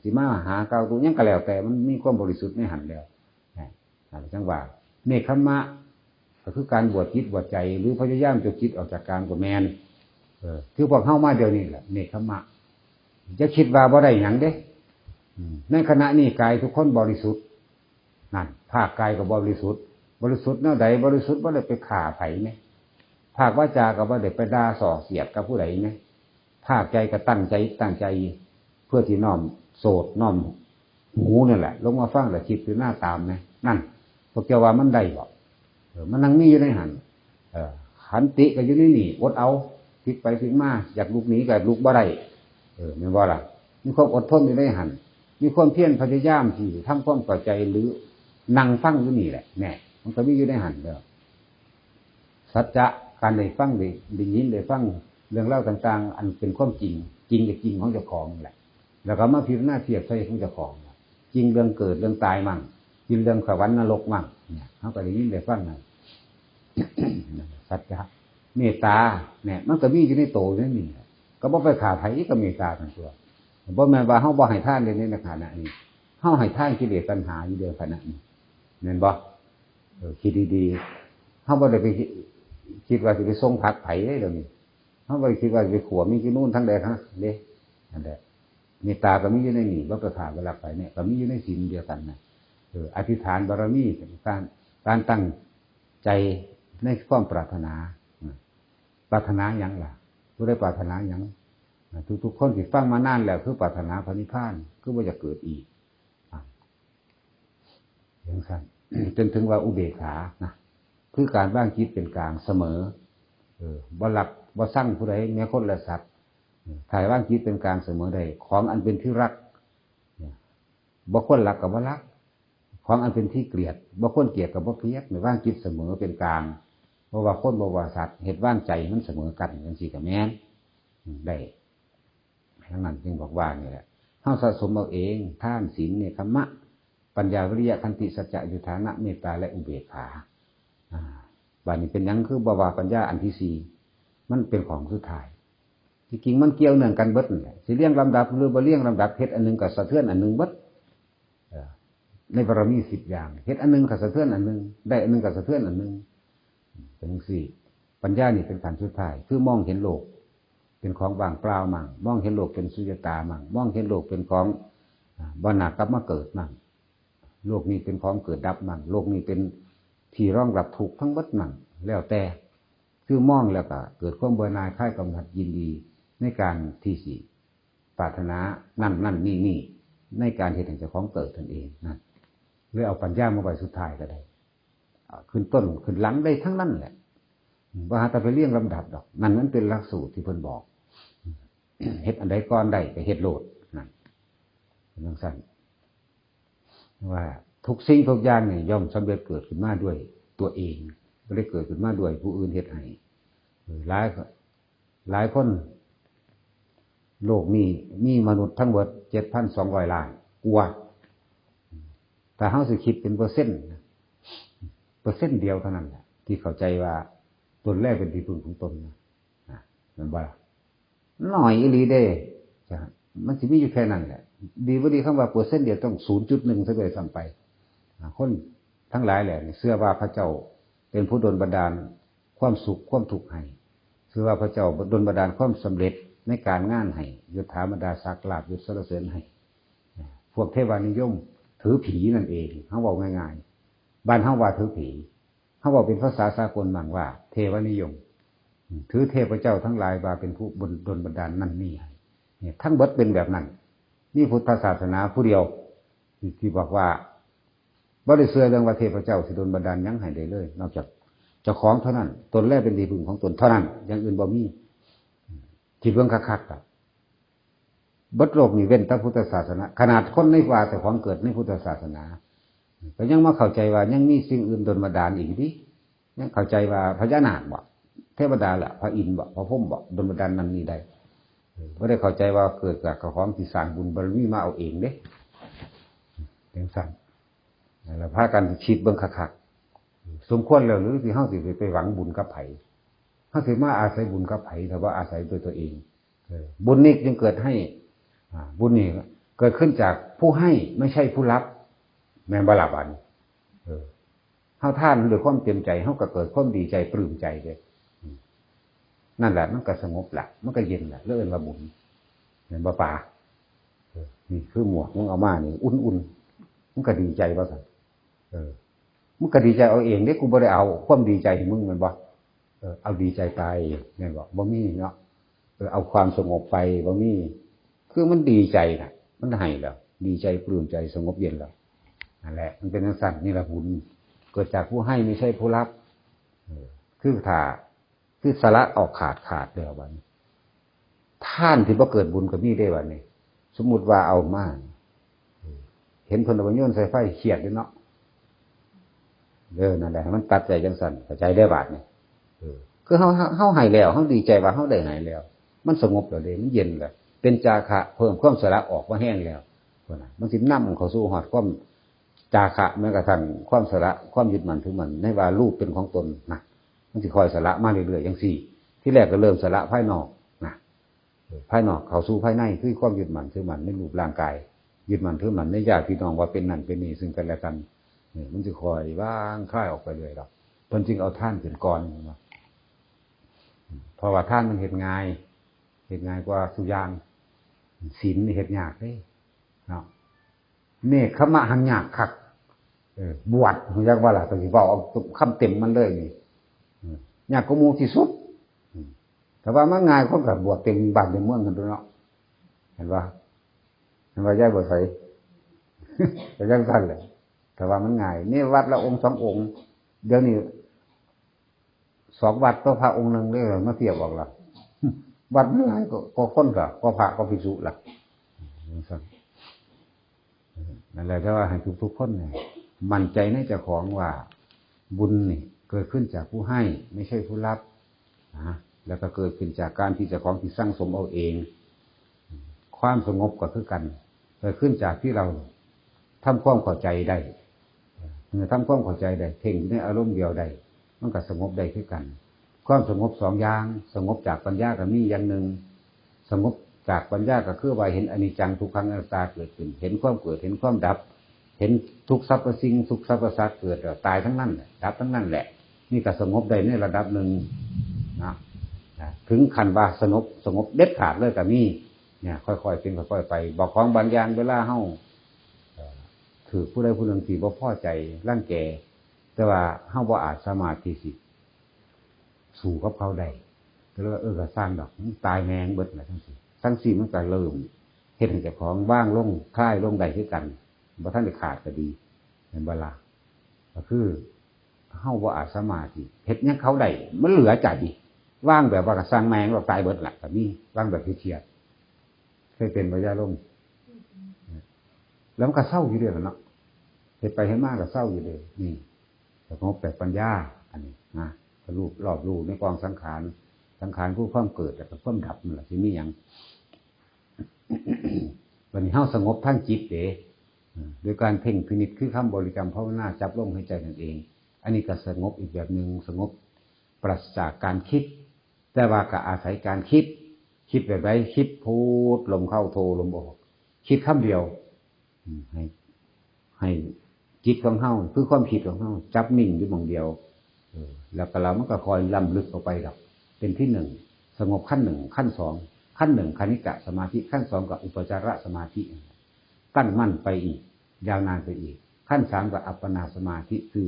สิมาหากล่าวตัวหยังก็แล้วแต่ มันมีความบริสุทธิ์ในหั้นแล้ว นะ อ่า จั่งว่า เนกขัมมะ ก็คือการบวชจิตบวชใจ หรือพยายามจะจิตออกจากกามก็แม่น เออ คือพวกเฮามาเดี๋ยวนี้แหละ เนกขัมมะ อย่าคิดว่าบ่ได้หยังเด้ อืม ในขณะนี้กายทุกคนบริสุทธิ์ นั่น ภาคกายก็บริสุทธิ์ บริสุทธิ์แนวใด บริสุทธิ์บ่ได้ไปฆ่าไผแหม ภาควาจาก็บ่ได้ไปด่าส่อเสียดกับผู้ใดแหม ภาคใจก็ตั้งใจ ตั้งใจ เพื่อที่น้อมโสต น้อมหูนั่นแหละ ลงมาฟังแล้วคิดพิจารณาตามแหม นั่น พวกเจ้าว่ามันได้บ่ เออ มันนั่งมีอยู่ในหั้น เออ ขันติก็อยู่ในนี่ อดเอา พลิกไปพลิกมา อยากลุกหนีก็ลุกบ่ได้ เออ แม่นบ่ล่ะ มีความอดทนอยู่ในหั้น มีความเพียรพยายามที่ทำความเข้าใจ หรือนั่งฟังอยู่นี่แหละ แน่ มันก็มีอยู่ในหั้นเด้อ สัจจะ การได้ฟัง ได้ ได้ยิน ได้ฟังเรื่องราวต่างๆ อันเป็นความจริง จริงกับจริงของเจ้าของนั่นแหละ แล้วก็มาพิจารณาเทียบใส่ของเจ้าของ จริงเรื่องเกิดเรื่องตายมั่ง จริงเรื่องสวรรค์นรกมั่ง เนี่ย เฮาก็ได้ยินได้ฟังนั่น สัจจะ เมตตา เนี่ย มันก็มีอยู่ในโตนั่นนี่ ก็บ่ไปฆ่าไผ ก็เมตตาทั้งตัว บ่แม่นว่าเฮาบ่ให้ทานเลยในขณะนี้ เฮาให้ทานกิเลสตัณหาอยู่เดียวขณะนี้ แม่นบ่ เออ คิดดีๆ เฮาบ่ได้ไปคิดว่าสิไปส่งผักไผเด้เดี๋ยวนี้ เฮาบ่ได้คิดว่าสิไปขั่วมีกินนู่นทั้งใดทั้งนั้นเด้ นั่นแหละ เมตตาก็มีอยู่ในนี่ บ่ไปฆ่าบ่ลักไผเนี่ย ก็มีอยู่ในศีลเดียวกันนะ เออ อธิษฐานบารมี การ การตั้งใจในความปรารถนา ปรารถนาหยังล่ะ ผู้ใดปรารถนาหยัง ทุกๆคนที่ฟังมานานแล้ว คือปรารถนาพระนิพพาน คือบ่อยากเกิดอีก อ่ะ จั่งซั้น จนถึงว่าอุเบกขานะ คือการวางจิตเป็นกลางเสมอ เออ บ่รัก บ่ชังผู้ใด แม้คนและสัตว์ เออ ถ้าวางจิตเป็นกลางเสมอได้ ของอันเป็นที่รัก เนี่ย บ่ควรรักก็บ่รัก ของอันเป็นที่เกลียด บ่ควรเกลียดก็บ่เกลียด วางจิตเสมอเป็นกลาง เพราะว่าคนบ่ว่าสัตว์ เฮ็ดวางใจมันเสมอกัน จั่งซี้ก็แม่น อืม ได้ ดังนั้นจึงบอกว่านี่แหละ เฮาสะสมเอาเอง ทาน ศีล เนกขัมมะ ปัญญา วิริยะ ขันติ สัจจะ อุทิฏฐานะ เมตตา และอุเบกขา อ่า บาดนี้เป็นหยังคือบ่ว่าปัญญาอันที่สี่ มันเป็นของสุดท้าย ที่จริงมันเกี่ยวเนื่องกันเบิดนั่นแหละ สิเรียงลำดับหรือบ่เรียงลำดับ เฮ็ดอันหนึ่งก็สะเทือนอันหนึ่งเบิด เอ่อ ในบารมีสิบอย่าง เฮ็ดอันหนึ่งก็สะเทือนอันหนึ่ง ได้อันหนึ่งก็สะเทือนอันหนึ่ง เป็นจั่งซี้ ปัญญานี่เป็นขั้นสุดท้าย คือมองเห็นโลกเป็นของว่างเปล่ามั่ง มองเห็นโลกเป็นสุญญตามั่ง มองเห็นโลกเป็นของ อ่า บ่น่ากลับมาเกิดมั่ง โลกนี้เป็นของเกิดดับมั่ง โลกนี้เป็นที่รองรับทุกข์ทั้งหมดมั่ง แล้วแต่ คือมองแล้วก็เกิดความเบื่อหน่ายคลายกำหนัด ยินดีในการที่สิปรารถนานั่นนั่นนี่นี่ ในการเฮ็ดให้เจ้าของเกิดนั่นเองนั่น เลยเอาปัญญามาไว้สุดท้ายก็ได้ อ่า ขึ้นต้นขึ้นหลังได้ทั้งนั้นแหละ บ่หาแต่ไปเรียงลำดับดอก นั่นมันเป็นหลักสูตรที่เพิ่นบอก เฮ็ดอันใดก่อนได้ก็เฮ็ดโลด นั่น เป็นจั่งซั้น ว่าทุกสิ่งทุกอย่างนี่ย่อมสำเร็จเกิดขึ้นมาด้วยตัวเอง บ่ได้เกิดขึ้นมาด้วยผู้อื่นเฮ็ดให้ เออ หลาย หลายคน โลกนี้มีมนุษย์ทั้งหมด เจ็ดพันสองร้อย ล้านกว่า ถ้าเฮาสิคิดเป็นเปอร์เซ็นต์นะ เปอร์เซ็นต์เดียวเท่านั้นแหละ ที่เข้าใจว่าตนแลเป็นที่พึ่งของตนนะ นะ แม่นบ่ล่ะ? น้อยอีหลีเด้ จ้ะ มันสิมีอยู่แค่นั้นแหละ ดีบ่ดี คำว่าเปอร์เซ็นต์เดียวต้อง ศูนย์จุดหนึ่ง ซะด้วยซ้ำไป อ่า คนทั้งหลายแหละนี่เชื่อว่าพระเจ้าเป็นผู้ดลบันดาลความสุขความทุกข์ให้ เชื่อว่าพระเจ้าดลบันดาลความสำเร็จในการงานให้ ยศถาบรรดาศักดิ์ ลาภยศสรรเสริญให้ พวกเทวานิยมถือผีนั่นเอง เฮาเว้าง่ายๆ บ้านเฮาว่าถือผี เฮาเว้าเป็นภาษาสากลมั่งว่าเทวานิยม ถือเทพเจ้าทั้งหลายว่าเป็นผู้ดลบันดาลนั่นนี่ให้ เนี่ย ทั้งเบิดเป็นแบบนั้น มีพุทธศาสนาผู้เดียวที่ ที่บอกว่าบ่ได้เชื่อเรื่องว่าเทพเจ้าสิดลบันดาลหยังให้ได้เลย นอกจากเจ้าของเท่านั้น ตนแลเป็นที่พึ่งของตนเท่านั้น อย่างอื่นบ่มี คิดเบิ่งคักๆ อะ เบิดโลกนี่เว้นแต่พุทธศาสนา ขนาดคนในว่าแต่ของเกิดในพุทธศาสนา ก็ยังมาเข้าใจว่ายังมีสิ่งอื่นดลบันดาลอีกดิ ยังเข้าใจว่าพญานาคบ่ เทวดาละ พระอินทร์บ่ พระพรหมบ่ ดลบันดาลนั่นนี่ได้ เออ บ่ได้เข้าใจว่าเกิดจากของที่สร้างบุญบารมีมาเอาเองเด้ จังซั่น นั่นล่ะ พากันคิดเบิ่งคักๆ สมควรแล้วหรือที่เฮาสิไปหวังบุญกับไผ เฮาสิมาอาศัยบุญกับไผ ถ้าบ่อาศัยด้วยตัวเอง เออ บุญนี้จึงเกิดให้ อ่า บุญนี่เกิดขึ้นจากผู้ให้ ไม่ใช่ผู้รับ แม่นบ่ล่ะบัดนี้ เออ เฮาทานด้วยความเต็มใจ เฮาก็เกิดความดีใจปลื้มใจเด้ อืม นั่นแหละ มันก็สงบละ มันก็เย็นละ แล้วเอิ้นว่าบุญ แม่นบ่ปา เออ นี่คือหมวกมึงเอามานี่ อุ่นๆ มึงก็ดีใจบ่ซั่น เออ มึงก็ดีใจเอาเองเด้ กูบ่ได้เอาความดีใจให้มึง แม่นบ่ เออ เอาดีใจไป แม่นบ่ บ่มีเนาะ เออ เอาความสงบไป บ่มี คือมันดีใจน่ะ มันให้แล้ว ดีใจปลื้มใจ สงบเย็นแล้ว นั่นแหละ มันเป็นจังซั่น นี่แหละบุญ เกิดจากผู้ให้ไม่ใช่ผู้รับ เออ คือถ้า คือสละออกขาดขาดแล้วบัดนี้ ทานที่บ่เกิดบุญก็มีได้บัดนี้ สมมุติว่าเอามา เห็นเพิ่นเอาไปโยนใส่ไฟ เครียดเด้เนาะ เออ นั่นแหละ ให้มันตัดใจจังซั่น เข้าใจได้บาดนี้ เออ คือเฮา เฮา เฮาให้แล้ว เฮาดีใจว่าเฮาได้ให้แล้ว มันสงบแล้วเด้ มันเย็นแล้ว เป็นจาคะ เพิ่มความสละออกมาแฮงแล้ว พุ่นน่ะ มันสินำเข้าสู่ฮอดความจาคะ แม้กระทั่งความสละ ความยึดมั่นถือมั่น ในว่ารูปเป็นของตนน่ะ มันสิค่อยสละมาเรื่อยๆ จังซี่ ที่แรกก็เริ่มสละภายนอกน่ะ เออ ภายนอกเข้าสู่ภายใน คือความยึดมั่นถือมั่นในรูปร่างกาย ยึดมั่นถือมั่นในญาติพี่น้องว่าเป็นนั่นเป็นนี่ซึ่งกันและกัน เออ มันสิค่อยว่างคลายออกไปเรื่อยดอก เพิ่นจึงเอาทานขึ้นก่อน เพราะว่าทานมันเฮ็ดง่าย เฮ็ดง่ายกว่าซุอย่าง ศีลนี่เฮ็ดยากเด้ เนาะ เนกขมะหังยากคัก เออ บวช ฮู้จักบ่ล่ะ ก็สิเว้าเอาคำเต็มมันเลยนี่ เออ ยากกว่าหมู่ที่สุด อืม แต่ว่ามันง่าย คนก็บวชเต็มบ้านเต็มเมืองกันตั๊วเนาะ เห็นบ่ เห็นบ่ ยายบัวใส ก็จังซั่นแหละ แต่ว่ามันง่าย มีวัดละองค์สององค์ เดี๋ยวนี้ สองวัดต่อพระองค์หนึ่งเด้อ มาเทียบออกละ วัดมันหลายก็ ก็คนก็ ก็พระก็ภิกษุละ นั่นแหละ แต่ว่าให้ทุกๆคนเนี่ย มั่นใจในเจ้าของว่า บุญนี่เกิดขึ้นจากผู้ให้ ไม่ใช่ผู้รับนะ แล้วก็เกิดขึ้นจากการที่เจ้าของที่สั่งสมเอาเอง ความสงบก็คือกัน เกิดขึ้นจากที่เราทำความเข้าใจได้ เมื่อทำความเข้าใจได้ เพ่งอยู่ในอารมณ์เดียวได้ มันก็สงบได้คือกัน ความสงบสองอย่าง สงบจากปัญญาก็มีอย่างหนึ่ง สงบจากปัญญาก็คือว่าเห็นอนิจจังทุกขังอนัตตาเกิดขึ้น เห็นความเกิด เห็นความดับ เห็นทุกสรรพสิ่ง ทุกสรรพสัตว์เกิดแล้วตายทั้งนั้นแหละ ดับทั้งนั้นแหละ นี่ก็สงบได้ในระดับหนึ่งนะ นะ ถึงขั้นว่าสงบ สงบเด็ดขาดเลยก็มี เนี่ย ค่อยๆเป็นค่อยๆไป บอกของบางอย่างเวลาเฮา เอ่อ ถือผู้ใดผู้หนึ่งที่บ่พอใจรังแก แต่ว่าเฮาบ่อาจสามารถที่สิสู้กับเขาได้ ก็เลยว่า เออ ก็ซ่างดอก มันตายแม่งเบิดล่ะจังซี่ จังซี่มันก็เริ่มเฮ็ดให้เจ้าของวางลง คลายลงได้คือกัน บ่ทันได้ขาดก็ดี แม่นบ่ล่ะ ก็คือเฮาบ่อาจสามารถสิเฮ็ดหยังเขาได้ มันเหลือใจ วางแบบว่าก็ซ่างแม่งดอก ตายเบิดล่ะก็มี วางแบบเครียดๆ เคยเป็นบ่ ยายลม แล้วมันก็เซาอยู่เด้ล่ะเนาะ เฮ็ดไปเฮ็ดมาก็เซาอยู่เด้ นี่ สงบแบบปัญญา อันนี้นะ ก็รู้ รอบรู้ในกองสังขาร สังขารคือความเกิดแล้วก็ความดับนั่นล่ะ สิมีหยัง บัดนี้เฮาสงบทางจิตเด้ เออ โดยการเพ่งพินิจคือคำบริกรรมภาวนาจับลมหายใจนั่นเอง อันนี้ก็สงบอีกแบบหนึ่ง สงบปราศจากการคิด แต่ว่าก็อาศัยการคิด คิดแบบใด คิดพูดลมเข้าโทลมออก คิดคำเดียว อืม ให้ ให้จิตของเฮา คือความคิดของเฮา จับนิ่งอยู่หม่องเดียว เออ แล้วก็เรามันก็ค่อยล้ำลึกเข้าไปดอก เป็นที่หนึ่ง สงบขั้นหนึ่ง ขั้นสอง ขั้นหนึ่งคณิกะสมาธิ ขั้นสองก็อุปจารสมาธิ ตั้งมั่นไปอีก ยาวนานไปอีก ขั้นสามก็อัปปนาสมาธิ คือ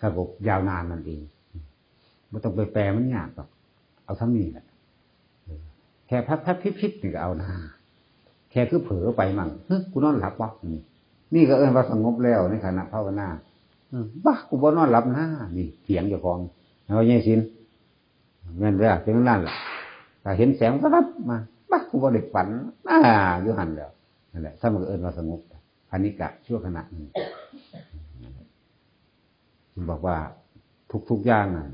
สงบยาวนานนั่นเอง บ่ต้องไปแปลมันยากดอก เอาเท่านี้แหละ เออ แค่พับๆ พิบๆ นี่ก็เอานะ แค่คือเผลอไปมั่ง "เฮ้ย กูนอนหลับวะ" นี่ นี่ก็เอิ้นว่าสงบแล้วในขณะภาวนา เออ "บ้า กูบ่นอนหลับนะ" นี่เถียงเจ้าของ เอาไงสิน แม่นเด้อ เป็นนั่นล่ะ ถ้าเห็นแสงวับมา "บ้า กูบ่ได้ฝัน" อ่า อยู่หั่นแหล้ว นั่นแหละ ถ้ามันเอิ้นว่าสงบ คณิกะ ชั่วขณะหนึ่ง จึงบอกว่าทุกๆอย่างนั้น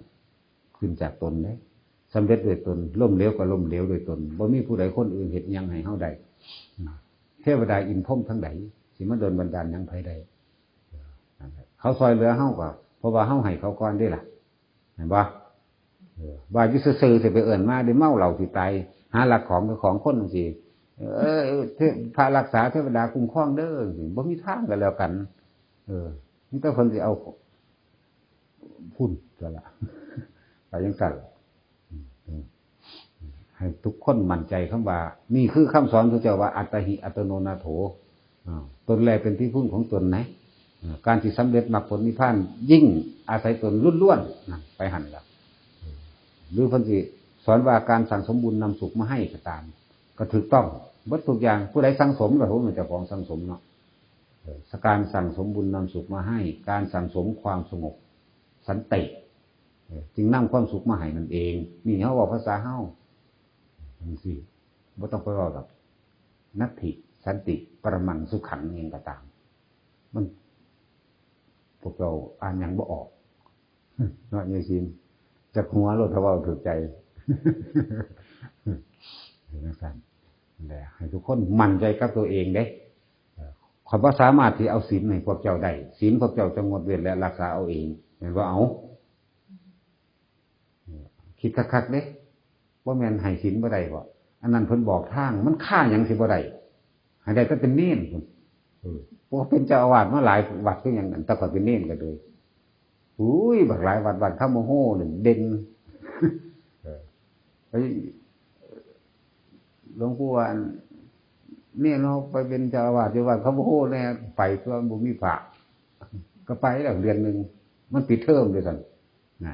ขึ้นจากตนเด้ สำเร็จโดยตน ล้มเหลวก็ล้มเหลวโดยตน บ่มีผู้ใดคนอื่นเฮ็ดหยังให้เฮาได้ เทวดาอินทร์พรหมทั้งหลายสิมาดลบันดาลหยังไผได้ เขาซอยเหลือเฮาก็ เพราะว่าเฮาให้เขาก่อนเด้ล่ะ เห็นบ่ เออ ว่าอยู่ซื่อๆสิไปเอิ้นมาได้เมาเหล้าสิตาย หาลักของกับของคนจังซี่ เออ เทพ พระรักษา เทวดาคุ้มครองเด้อ บ่มีทางกันแล้วกัน เออ มีแต่เพิ่นสิเอา พุ่นซะละ ไปจังซั่นล่ะ อืม ให้ทุกคนมั่นใจคำว่า นี่คือคำสอนพระเจ้าว่า อัตตาหิอัตโนนาโถ อ่า ตนแลเป็นที่พึ่งของตนนะ อ่า การที่สำเร็จมรรคผลนิพพาน ยิ่งอาศัยตนล้วนๆ นั่น ไปหั่นล่ะ หรือเพิ่นสิสอนว่าการสั่งสมบุญนำสุขมาให้ก็ตาม ก็ถูกต้อง เบิดทุกอย่าง ผู้ใดสั่งสมก็รู้ว่าเจ้าของสั่งสมเนาะ เออ การสั่งสมบุญนำสุขมาให้ การสั่งสมความสงบ สันติ เออ จึงนำความสุขมาให้นั่นเอง นี่เฮาเว้าภาษาเฮาจังซี่ บ่ต้องไปเว้าดอก นัตถิสันติปรมังสุขัง อิหยังก็ตาม มัน พวกเจ้าอ่านหยังบ่ออก เนาะ ยายซิน จักหัวโลด ถ้าเว้าถูกใจ เห็นจังซั่นแหละ ให้ทุกคนมั่นใจกับตัวเองเด้ เอ่อ ข้อยบ่สามารถที่เอาศีลให้พวกเจ้าได้ ศีลพวกเจ้าจงงดเว้นและรักษาเอาเอง แม่นบ่ เอา คิดคักๆเด้ บ่แม่นให้ศีลบ่ได้บ่ อันนั้นเพิ่นบอกทาง มันฆ่าหยังสิบ่ได้ ให้ได้แต่เป็นเณรพุ้น เออ เพราะเป็นเจ้าอาวาสมาหลายวัดคือหยัง อันแต่ก่อนเป็นเณรก็เลย อุ้ย บักหลายวัด วัดคำโมโหนี่เด่น เออ ไป หลวงปู่ว่า อัน เณรเฮาไปเป็นเจ้าอาวาสอยู่วัดคำโมโหแน่ ไปตัวบ่มีพระ ก็ไปแล้วเดือนหนึ่ง มันปิดเทอมด้วยกัน นะ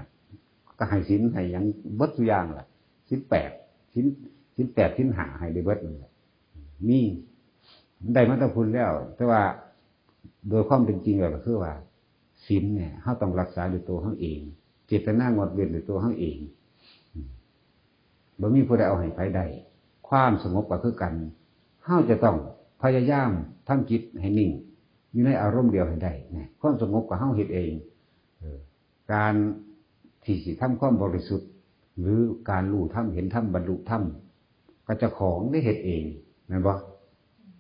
ก็ให้ศีลให้หยังเบิดทุกอย่างล่ะ ศีลแปด ศีล ศีลแปด ศีลห้า ให้ได้เบิดนั่นแหละ มี ได้มาแต่พุ้นแล้ว แต่ว่าโดยความเป็นจริงแล้วก็คือว่า ศีลเนี่ย เฮาต้องรักษาด้วยตัวเฮาเอง เจตนางดเว้นด้วยตัวเฮาเอง อืม บ่มีผู้ใดเอาให้ไผได้ ความสงบก็คือกัน เฮาจะต้องพยายามทำจิตให้นิ่ง อยู่ในอารมณ์เดียวให้ได้นะ ความสงบก็เฮาเฮ็ดเอง เออ การที่สิทำความบริสุทธิ์ หรือการรู้ธรรม เห็นธรรม บรรลุธรรม ก็เจ้าของได้เฮ็ดเอง แม่นบ่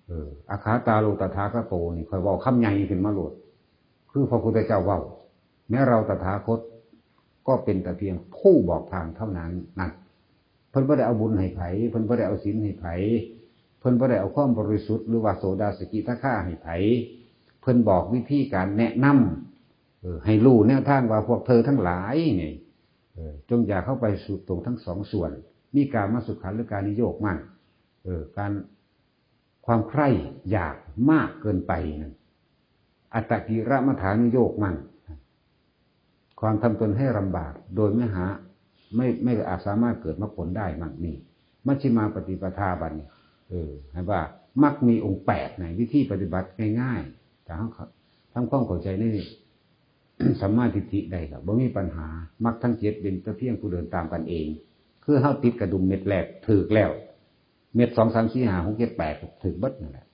เออ อัฏฐาตาโลตถาคโตนี่ ข้อยเว้าคำใหญ่ขึ้นมาโลด คือพระพุทธเจ้าเว้า แม้เราตถาคตก็เป็นแต่เพียงผู้บอกทางเท่านั้น นั่น เพิ่นบ่ได้เอาบุญให้ไผ เพิ่นบ่ได้เอาศีลให้ไผ เพิ่นบ่ได้เอาความบริสุทธิ์ หรือว่าโสดาสกิทาคาให้ไผ เพิ่นบอกวิธีการแนะนำ เออ ให้รู้แนวทางว่าพวกเธอทั้งหลายนี่ เออ จงอย่าเข้าไปสู่ตรงทั้งสองส่วน มีกามสุขันธ์หรือกามินิโยคมั่ง เออ การ ความใคร่อยากมากเกินไปนั่น อัตตกิลมัฏฐานุโยคมั่ง ความทำตนให้ลำบากโดยไม่หา ไม่ ไม่อาจสามารถเกิดมรรคผลได้มั่ง นี่ มัชฌิมาปฏิปทาบัดนี้ เออ ให้ว่ามรรคมีองค์แปดในวิธีปฏิบัติง่ายๆ ถ้าเฮาทำความเข้าใจในสัมมาทิฏฐิได้ก็บ่มีปัญหา มรรคทั้งเจ็ดเป็นแต่เพียงผู้เดินตามกันเอง คือเฮาติดกระดุมเม็ดแรกถูกแล้ว เม็ดสอง สาม สี่ ห้า หก เจ็ด แปด ถูกเบิดนั่นแหละ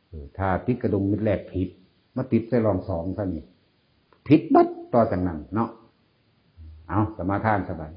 เออ ถ้าติดกระดุมเม็ดแรกผิด มาติดใส่รองสองซะนี่ ผิดเบิดต่อจากนั้นเนาะ เอา สมาทานสบาย